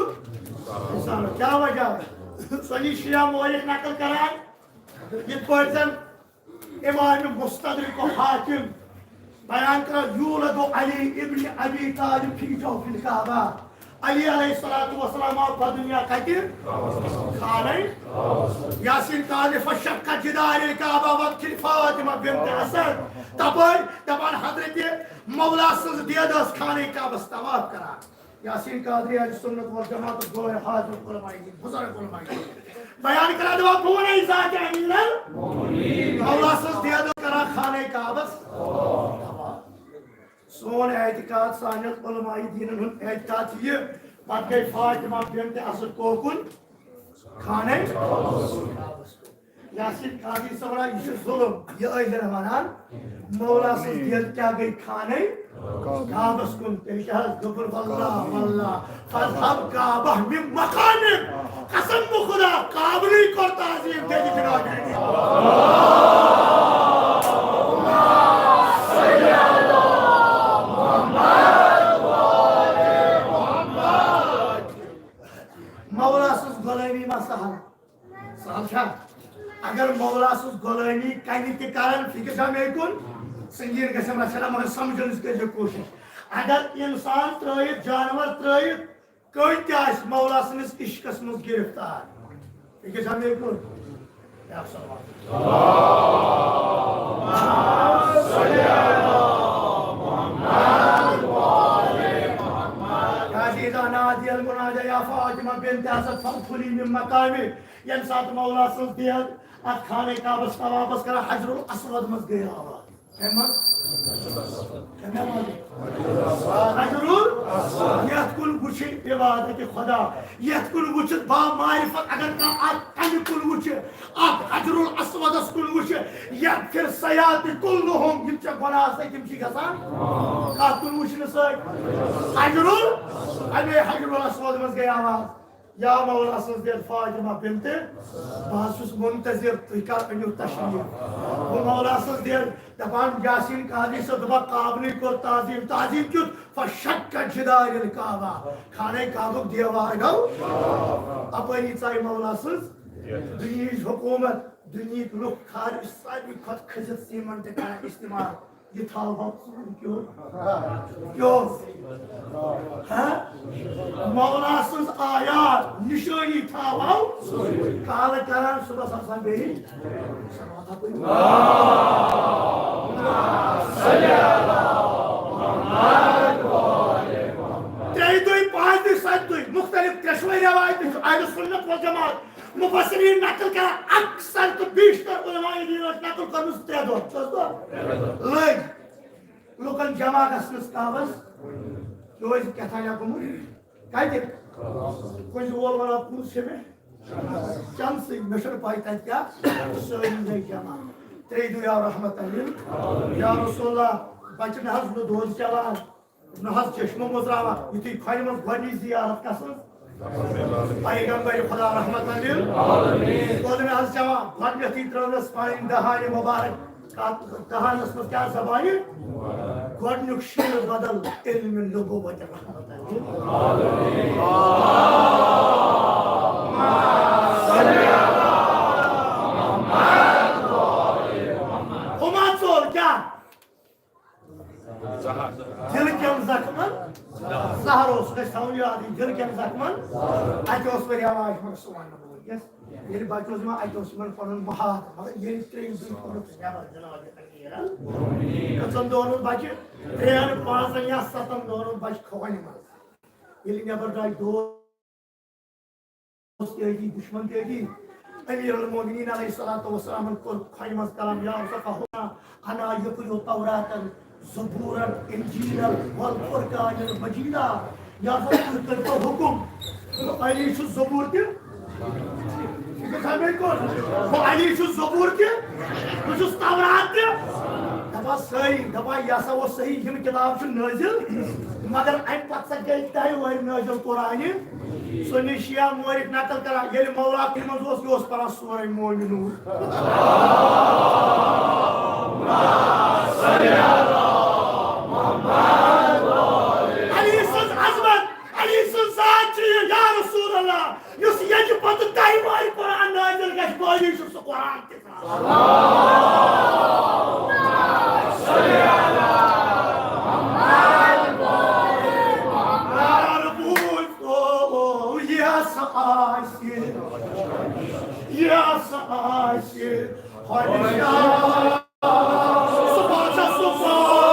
لسان اللہ۔ کیا وجہ؟ سۄ چھِ شیعہ مولد نقل کران، یِتھ پٲٹھۍ زن امام مستدرک و حاکم بیان کران، یولد علی ابن ابی طالب فی جوف الکعبہ۔ علی علیہ الصلوۃ والسلام آو بدنیا کتہِ؟ خانہ۔ یاسین قاضی فشق جدار الکعبہ وقت فاطمہ بنت اسد۔ تپٲرۍ دپان حضرت مولا سٕنٛز دید ٲس خانہ کعبس طواف کران۔ یاسین قادری اہل سنت والجماعت غیر حاضر علماء دین، بزرگ علماء دین۔ بیان کران دپان، بہٕ وَنَے ذات امین ال-، مولا سٕنٛز دید ٲس کران خانہ کعبس۔ سون اعتقاد، سانٮ۪ن علماء دیٖنَن ہُنٛد اعتقاد چھُ یہِ، پتہٕ گٔے فاطمہ بنت اسد کوکُن خانہ۔ یاسین قاضی صٲب وَنان، یہِ چھُ ظُلُم، یہِ ٲسۍ زَن وَنان، مولا سٕنٛز دید کیٛاہ گٔے خانہ کعبس کُن؟ تیٚلہِ کیٛاہ حظ؟ دوٚپُن، واللہ، واللہ، فاذهب کعبہ من مقامک۔ قسم بخدا، کعبہٕے کوٚر تعظیم تیٚلہِ جناب۔ مولا سٕنٛز غلٲمی ما سہل؟ سہل چھا؟ اگر مولا سٕنٛز غلٲمی کنہِ تہِ کرن، فکر چھا مے کُن؟ سنگین گژھن رژھِ ہنا، مگر سمجھنٕچ کٔرۍزیو کوٗشش۔ اگر انسان ترٲیِتھ، جانور ترٲیِتھ، کٔٹۍ تہِ آسہِ مولا سٕنٛدِس عشقس منٛز گرفتار۔ فکر چھا مے کُن؟ بیٛاکھ سوال۔ کیٛازِ اذا نادی المنادی یا فاطمہ بنت اسد فادخلی من مقامک، ییٚمہِ ساتہٕ مولا سٕنٛز دید اتھ خانہ کعبس طوافس کران حجر الاسود منٛز گٔے آواز۔ کمہِ منٛز؟ کمہِ منٛز؟ حجر الاسود۔ یتھ کُن وٕچھِتھ عبادت خدا، یتھ کُن وٕچھِتھ با معرفت، اگر کانٛہہ اتھ کنہِ کُن وٕچھِ، اتھ حجر الاسودس کُن وٕچھِ، یغفر سیئات کلہم، یِم ژےٚ گۄناہ آسے، تِم چھِ گژھان۔ کتھ کُن وٕچھنہٕ سۭتۍ؟ حجر ال-، امے حجر الاسود منٛز گٔے آواز۔ یا مولا سٕنٛز دید فاطمہ بنت، بہٕ حظ چھُس منتظر، تُہۍ کر أنِو تشریف۔ گوٚو مولا سٕنٛز دید دپان، یاسین قاضی صٲب دپان، کعبہٕے کوٚر تعظیم، تعظیم کیُتھ؟ فشق جدار الکعبہ، خانہ کعبُک دیوار گوٚو۔ اپٲری ژایہِ مولا سٕنٛز دُنیہٕچ حکومت، دُنیہٕکۍ لُکھ خارج، ساروی کھۄتہٕ کھٔسِتھ سیمنٹ کران استعمال۔ یہِ تھاوہو ژوٗرِ کیو۔ کیو؟ ہہ؟ مولا سٕنٛز آیات، نِشٲنی تھاوہو۔ کالہٕ کران، صُبحس آسان بیٚیہِ۔ ترٛیٚیہِ دۄہہِ، پانٛژِ دۄہہِ، ستہِ دۄہہِ، مُختٔلِف ترٛٮ۪شوَے رٮ۪وایتہٕ چھِ اہلِ سُنت والجماعت مُفسریٖن نقل کران، اکثر تہٕ بیشتر علماء دیٖن ٲسۍ نقل کٔرمٕژ ترٛےٚ دۄہ۔ کٔژ دۄہ؟ لٔگۍ۔ لُکن جمع گژھنس کالس یہِ اوس کیٛاہ تام گوٚمُت۔ کتہِ؟ کُنہِ وول ونان، کُس چھِ مےٚ؟ چمسٕے، مےٚ چھُنہٕ پَے تَتہِ کیٛاہ۔ سٲری گٔے جمع۔ ترٛیٚیہِ دۄہہِ آو رحمت امین۔ یا رسول اللہ، بچہٕ نہ حظ نہٕ دۄد چٮ۪وان، نہ حظ چشمہٕ مُژراوان۔ یُتھُے کھۄنہِ منٛز گۄڈٕنِچ زیارت کسٕنٛز؟ پیغمبر خدا رحمت للعالمین۔ قدم حظ چٮ۪وان، گۄڈٕنیتھٕے ترٲونس پنٕنۍ دہانہِ مبارک۔ کتھ دہانس منٛز کیٛاہ زبانہِ؟ گۄڈٕنیُک شیر بدل علم نبوت رحمت للعالمین۔ ہُما ژوٚل کیٛاہ؟ دِلہٕ کٮ۪ن زخمن زہر اوس، سُہ گژھِ تھاوُن یاد، یہِ دِلہٕ کٮ۪ن زخمن۔ اَتہِ اوس واریاہ علاج، مگر سُہ وَنہٕ نہٕ بہٕ وٕنکیٚس۔ ییٚلہِ بَچہٕ اوس یِوان، اَتہِ اوس یِمَن پَنُن محاذ، مگر ییٚلہِ ترٛیٚیِم دُنیا کوٚرُکھ نٮ۪بر جِناب امیٖرن، کٔژَن دۄہَن اوس بَچہٕ؟ ترٛٮ۪ن، پانٛژَن یا سَتَن دۄہَن اوس بَچہٕ کھووَنہِ منٛز۔ ییٚلہِ نٮ۪بر درٛاے، دوس دوست تہِ أتی، دُشمن تہِ أتی۔ امیر المومنین علیہ الصلوۃ والسلامن کوٚر کھۄنہِ منٛز کلام، یا رسول اللہ، انا یقرئ توراتا زبورا انجیلا والفرقان المجیدا۔ یا سا تُہۍ کٔرۍتو حُکُم۔ علی چھُ زبور تہِ۔ یہِ چھُ خبرے کوٚت؟ بہٕ علی چھُس زبور تہِ، بہٕ چھُس تورات تہِ۔ دَپان سٲری، دَپان یہِ ہسا اوس صحیح، یِم کِتاب چھِ نٲزِل، مگر اَمہِ پتہٕ سا گٔے تۄہہِ وٲرۍ نٲزِل قرآنہِ۔ سُنی شیعہ مورخ نقل کران، ییٚلہِ مولا کُنہِ منٛز اوس، یہِ اوس پران سورہ مومنون۔ علی سٕنٛز عظمت، علی سٕنٛز ذات چھِ یہِ، یا رسول اللہ، یُس ییٚتہِ پتہٕ تۄہہِ وٲرۍ قرآن نٲزِل گژھِ، بہٕ علی چھُس سُہ قرآن تہِ۔ یہِ ہسا آسہِ، یہِ ہسا آسہِ ہمیشہ۔ سُہ بادشاہ، سُہ بادشاہ۔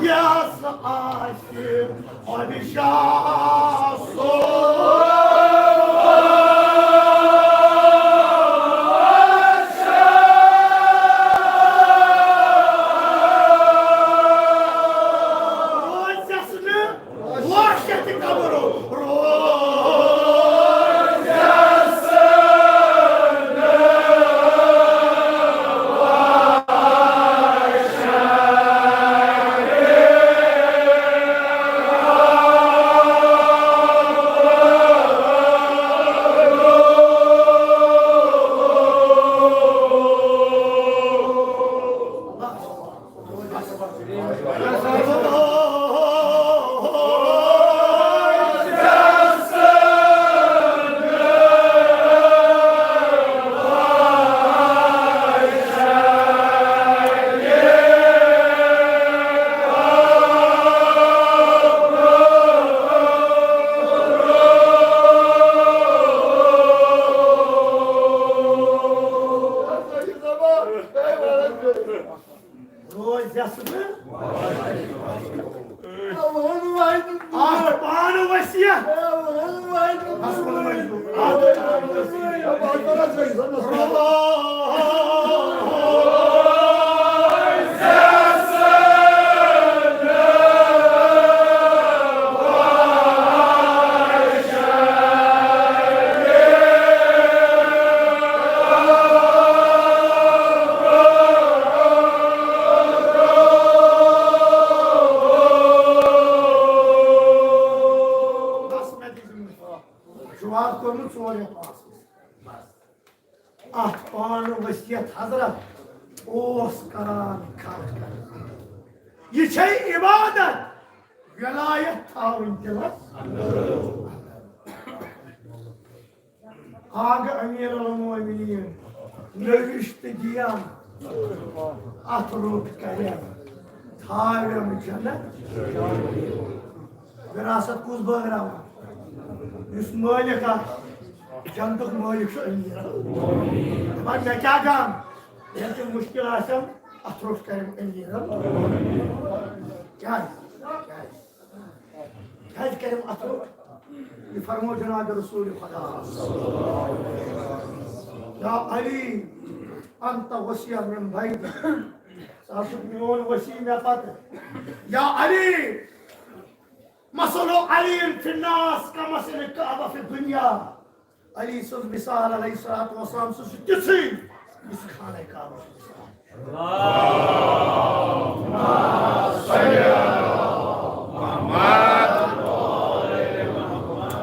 یہِ ہسا آسہِ روزٮ۪س نہٕ اَتھ پانہٕ ؤسِتھ۔ جواب کوٚرمُت ژور یا پانٛژھ۔ اَتھ پانہٕ ؤسِتھ حضرت اوس کران خرچ کران۔ یہِ چھے عبادت، ولایت تھاوٕنۍ دِلس۔ آگہٕ امیر المومنین نوشتہٕ دِیان، اتھ روٚٹ کرن تھاوٮ۪م جنت۔ وراثت کُس بٲگراوان؟ یُس مٲلِک اکھ، جنتُک مٲلِک چھُ امیر۔ دپان مےٚ کیٛاہ غم؟ ییٚلہِ تہِ مُشکِل آسٮ۪م، اتھ روٚٹ کرٮ۪م امیر۔ کیٛازِ؟ کیٛازِ؟ کیٛازِ کرٮ۪م اتھ روٚٹ؟ یہِ فرموو جناب رسول خدا۔ یا علی، انت وصی من بعدی۔ ژٕ ہسا چھُکھ میون وصی مےٚ پتہٕ۔ یا علی، مثل علی فی الناس کمثل الکعبہ فی الدنیا۔ علی سٕنٛز مثال علیہ الصلوۃ والسلام، سُہ چھُ تِژھٕے یُس خانہ کعبہ چھُ مثال۔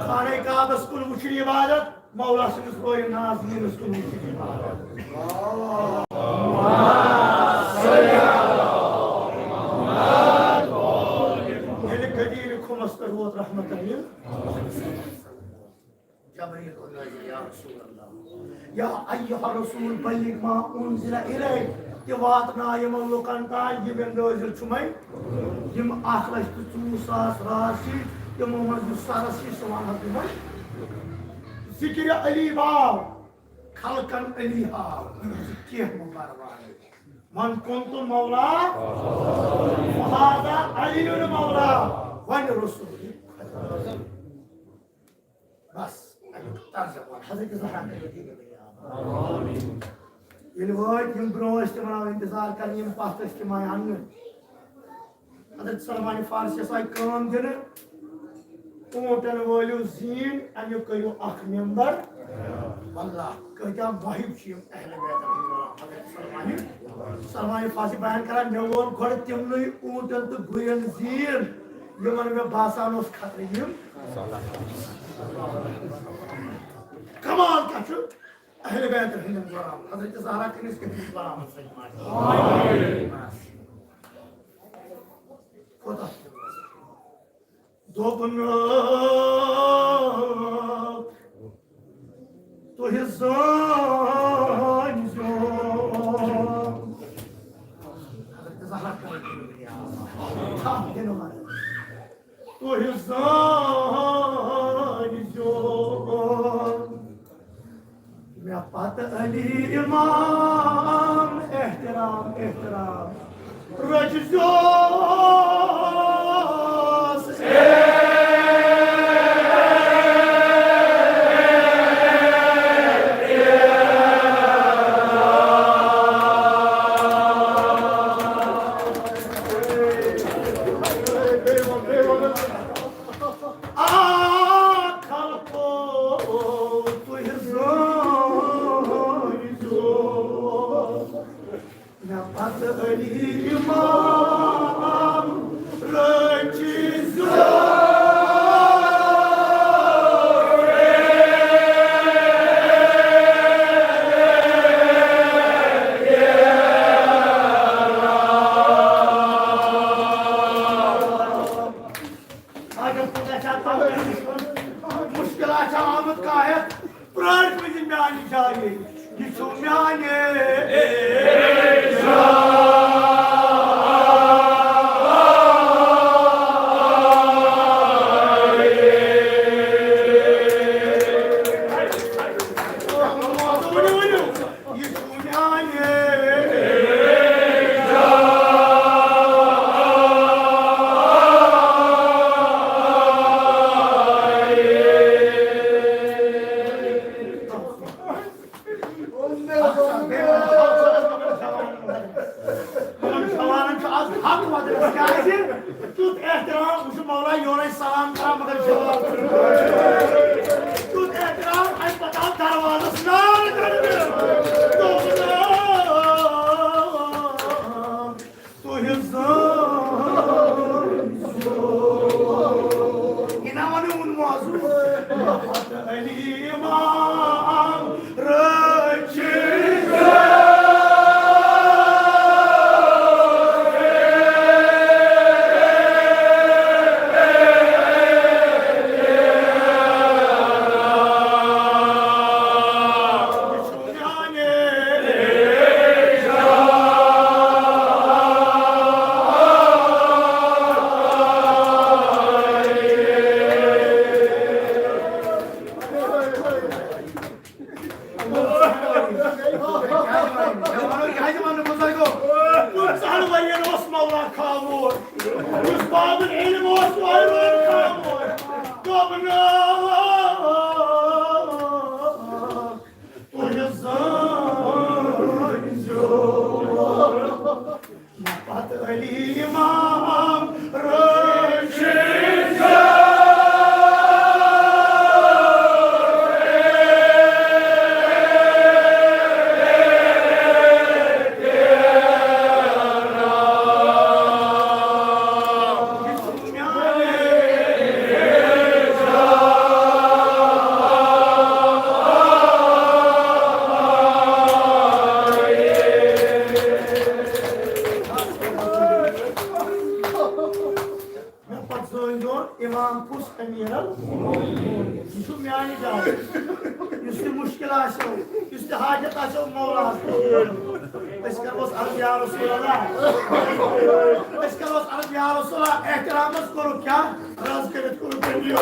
خانہ کعبس کُن وٕچھِن عبادت، مولا سٕنٛدِس رویہِ نازنیٖنس کُن وٕچھِن عبادت۔ ییٚلہِ قدیٖر خُمس پٮ۪ٹھ ووت رحمت علی، جبریل کوٚر نٲزِل، یا رسول اللہ، یا ایھا الرسول بلغ ما انزل الیک، تہِ واتناو یِمن لُکن تام یہِ مےٚ نٲزِل چھُ مےٚ، یِم اکھ لچھ تہٕ ژوٚوُہ ساس راز چھِ، تِمو منٛز یُس سرس چھِ، سُہ وَنہٕ ہا تِمن۔ ذکر علی باو، خلقن علی ہاو، ژٕ کینٛہہ مہٕ پرواے۔ من کنت مولا، فہذا علی مولا، وۄنۍ رسول۔ بس، اَمیُک ترجمہٕ وَن حضرت زہرا۔ ییٚلہِ وٲتۍ یِم برونٛہہ ٲسۍ تِمن آو انتظار کرنہٕ، یِم پتھ ٲسۍ تِمن آیہِ اننہٕ۔ حضرت سلمان فارسی ٲس آیہِ کٲم دِنہٕ، اوٗنٹن وٲلِو زیٖنۍ، اَمیُک کٔرِو اکھ ممبر۔ واللہ، کۭتیٛاہ محب چھِ یِم اہل بیت رحمہ اللہ۔ حضرت سلمان، سلمان فارسی بیان کران، مےٚ ووٚن گۄڈٕ تِمنٕے اوٗنٹن تہٕ گُرٮ۪ن زیٖن، یِمن مےٚ باسان اوس خطرٕ یِم۔ کمال کیٛاہ چھُ؟ اہل بیت ہٕنٛدٮ۪ن غلام، حضرت زہرا کٔمِس کٔمِس غلامن سۭتۍ ماجہِ؟ کوتاہ چھُ؟ دوٚپُن، تُہۍ زٲنۍزیو۔ حضرت زہرا کٔمِس کٔمِس؟ تُہۍ زٲنۍزیو۔ مےٚ پتہٕ علی امام احترام، احترام۔ رٔچھزیوس۔ آ خلقو، تُہۍ زٲنۍزیو۔ مےٚ پتہٕ علی امام رٔچھزیو۔ اگر خۄدا چھا تَوَے مُشکِلات چھا آمُت کانٛہہ ہٮ۪تھ، پرٛٲرۍ پٔزِ میٛانہِ جایہِ، یہِ چھُ میٛانہِ۔ ؤنِو، ؤنِو۔ یِمن جوانن چھُ آز حق وۄدرس، کیازِ؟ تیُتھ احترام، وٕچھ مولا یورے سلام کران، مگر جواب چھُنہٕ۔ تیُتھ احترام، اَمہِ پتہٕ آو دروازس نار کرنہٕ۔ دوٚپُن، تُہۍ زٲنۍزیو۔ یہِ نا وَنو وُن موضوع۔ علی امام رٔچھِنۍ۔ کُنٛژٕہن ؤرین اوس مولا خاموش، یُس بابُل علم اوس، سُہ روٗد خاموش۔ دوٚپُن، تُہۍ زٲنۍزیو۔ پتہٕ علی امام رشید۔ مےٚ پتہٕ زٲنۍ زیوٗن امام کُس، امیر ال-، یہِ چھُ میانہِ جایہِ۔ یُس تہِ مُشکِل آسیو، یُس تہِ حاجت آسیو، مولاہس پٮ۪ٹھ۔ أسۍ کرہوس عرض یا رسول اللہ، أسۍ کرہوس عرض یا رسول اللہ، احترامس کوٚرُکھ کیٛاہ؟ رز کٔرِتھ کوٚرُکھ تٔمۍ یہِ۔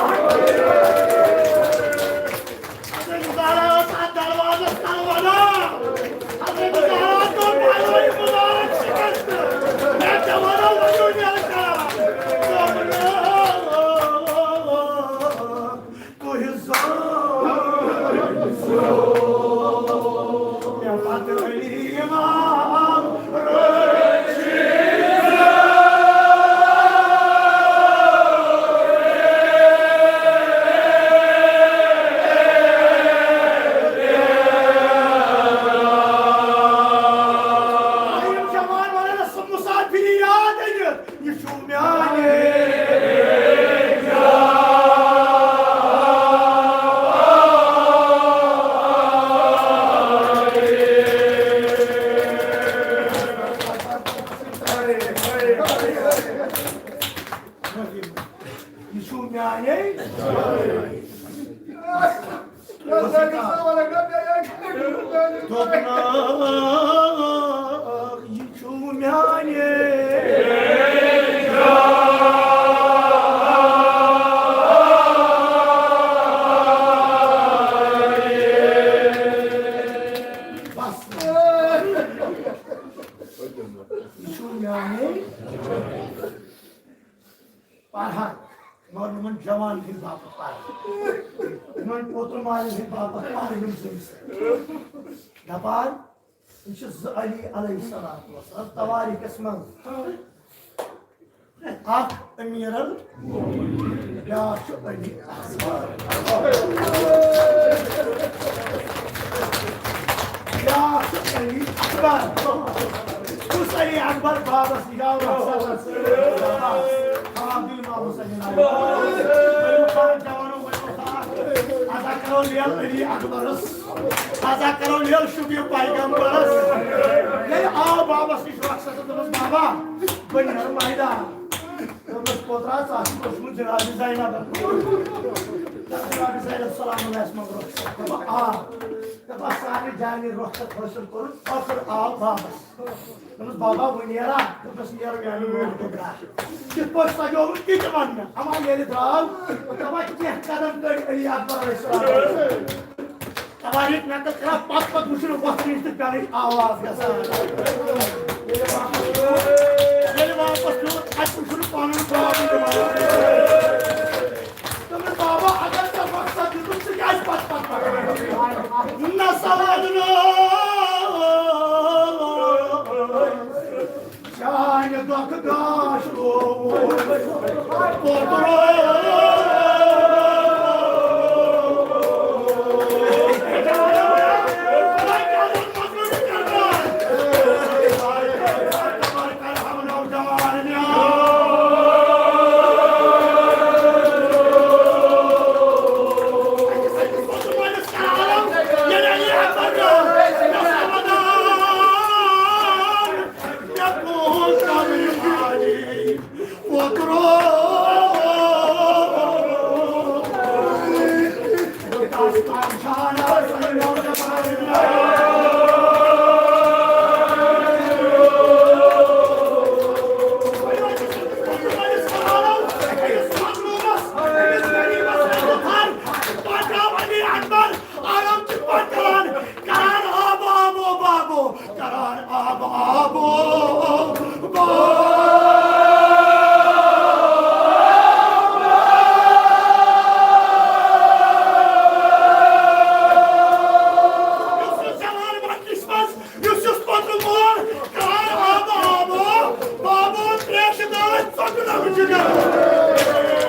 حضرت زہرا ٲس اَتھ دروازَس تَل وَنان۔ حضرت زہرا دوٚپ، "مےٚ لوٚگ مُبارک شِکَست۔ مےٚ تہِ وَنو ؤنِو نِلکا۔" دوٚپُن، "تُہۍ زٲنۍ زیو مےٚ پَتہٕ علی یہِ چھُ میانے۔ دوٚپنَکھ، یہِ چھُ میانے۔ بس۔ یہِ چھُ میانے۔ پرہَکھ، مگر یِمن جوان ہٕنٛدۍ باپتھ پرہَکھ۔ یِمن پوترٕ مالٮ۪ن ہٕنٛدۍ باپتھ پرہَکھ یِم زٔمۍ سۭتۍ۔ دپان، یِم چھِ زٕ علی علیہ الصلوۃ والسلام تواریٖخس منٛز۔ اکھ امیر ال-، بیٛاکھ چھُ علی اکبر۔ بیٛاکھ چھُ علی اکبر۔ کُس علی اکبر؟ بابس نِش آو رۄخصت۔ آ، دِل بابس علی اکبر۔ ؤلِو خان جوانو، ؤلِو خان۔ ہسا کرو لیل علی اکبرس۔ ہسا کرو لیل شبیہ پیغمبرس۔ ییٚلہِ آو بابس نِش رۄخصت، دوٚپمس، بابا، بہٕ نیرٕ میدان۔ دوٚپمَس، پوترا، ژٕ آسکھ اوسمُت جناب زینب۔ جناب زینب سلام علیہس منٛز رۄخصت۔ دَپان، آ۔ دَپان، سارنٕے جانہِ رۄخصت حٲصِل کوٚرُن، ٲخٕر آو بابَس۔ دوٚپمَس، بابا، وۄنۍ نیرا؟ دوٚپمَس، نیرٕ میٛانہِ مٲلۍ تہٕ درٛاو۔ کِتھ پٲٹھۍ سَجووُن تہِ تہِ وَن مےٚ۔ اَما ییٚلہِ درٛاو، دَپان، کینٛہہ قدم کٔڑۍ علی اکبر علیہ السلام۔ تواریٖخ نقل کران، پتہٕ پتہٕ وٕچھُن وۄتھنٕچ تہٕ پٮ۪نٕچ آواز گژھان۔ ییٚلہِ واپس کھیوٚو، ییٚلہِ واپس کھیوٚو، اَتہِ وٕچھُن پنُن باپُے دِوان۔ دوٚپُن، بابا، اگر ژےٚ مقصد دیُتُتھ، ژٕ کیٛازِ پتہٕ پتہٕ پکان؟ نہ سوال نہ۔ چانہِ دۄکھٕ گاش لووُم پوٚتُر۔ کران آب آب۔ یُس یُس جوان وقتس منٛز، یُس یُس پوٚتُس مول، کران آب آب، بابو تریشہِ دٲدۍ ژۄکہٕ نمہٕ چھُ کران۔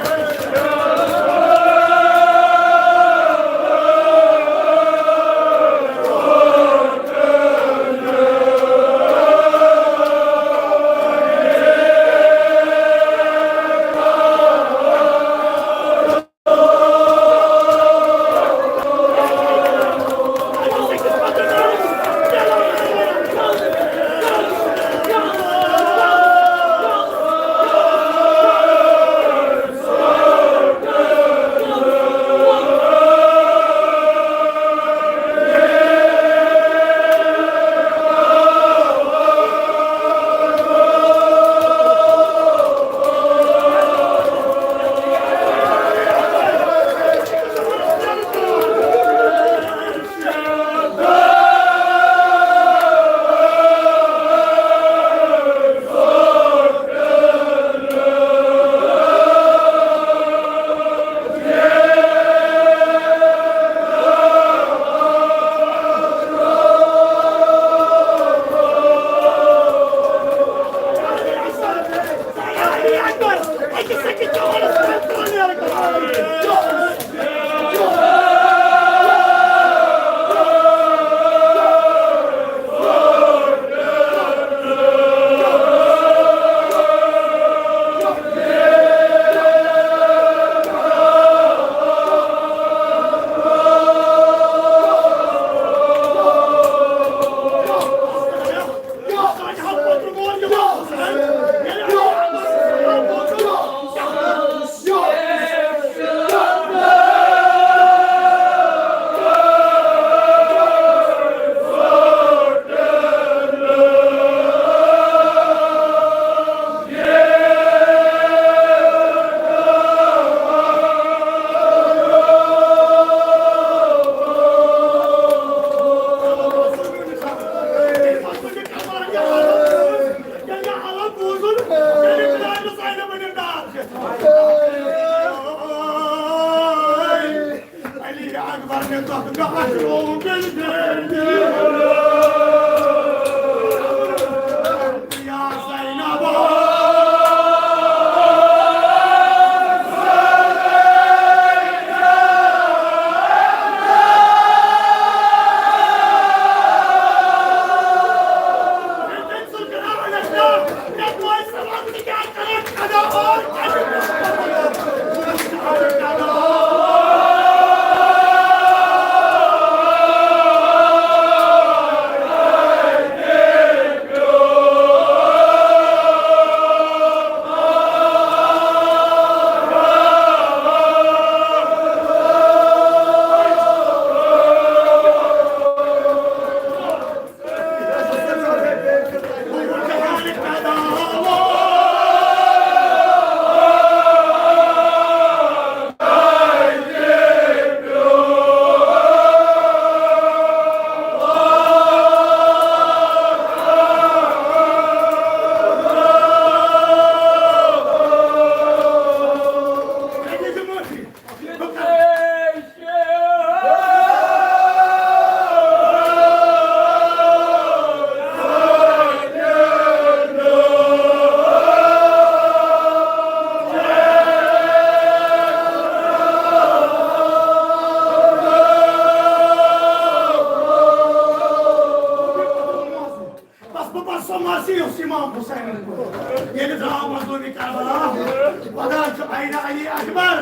چھُ عینِ علی اکبر،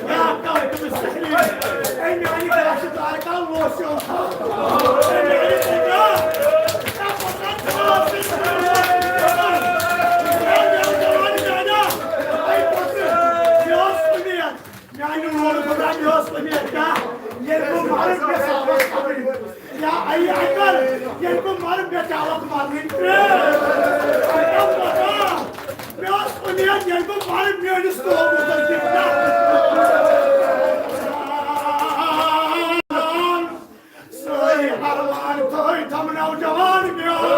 یا کاتب السحر۔ اے میانہِ گاشہِ تارکا لوسیو۔ اے میانہِ پُترا، اے پُترا، ژٕ ٲسٕکھ اے میانہِ جوانہِ میانہِ، اے پُتر، مےٚ ٲس اُمید، میانہِ لولہٕ پُترا، مےٚ ٲس اُمید کیٛاہ، ییٚلہِ بہٕ مرٕ مےٚ سا اوس خبرٕے۔ یا علی اکبر، ییٚلہِ بہٕ مرٕ، مےٚ کیٛاہ وقت مرنٕے؟ مےٚ ٲس اُمید، ییٚلہِ بہٕ مرٕ، میٲنِس قومس منٛز دِکھ نہ۔ سٲری ارمان تھٲے تھم نوجوان میون۔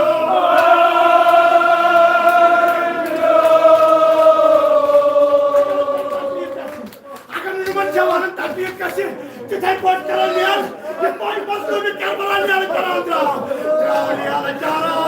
اگر نہٕ یِمن جوانن تکلیف گژھِ، تِتھے پٲٹھۍ کرو نیل، یِتھ پٲٹھۍ مظلوم کربلا نیل کران درٛاو۔ درٛاو نیل کران۔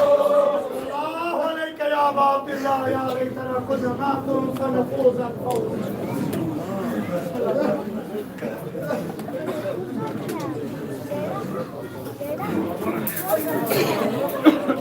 الله عليك يا أبا عبد الله، يا ليتنا كنا معكم فنفوز فوزا.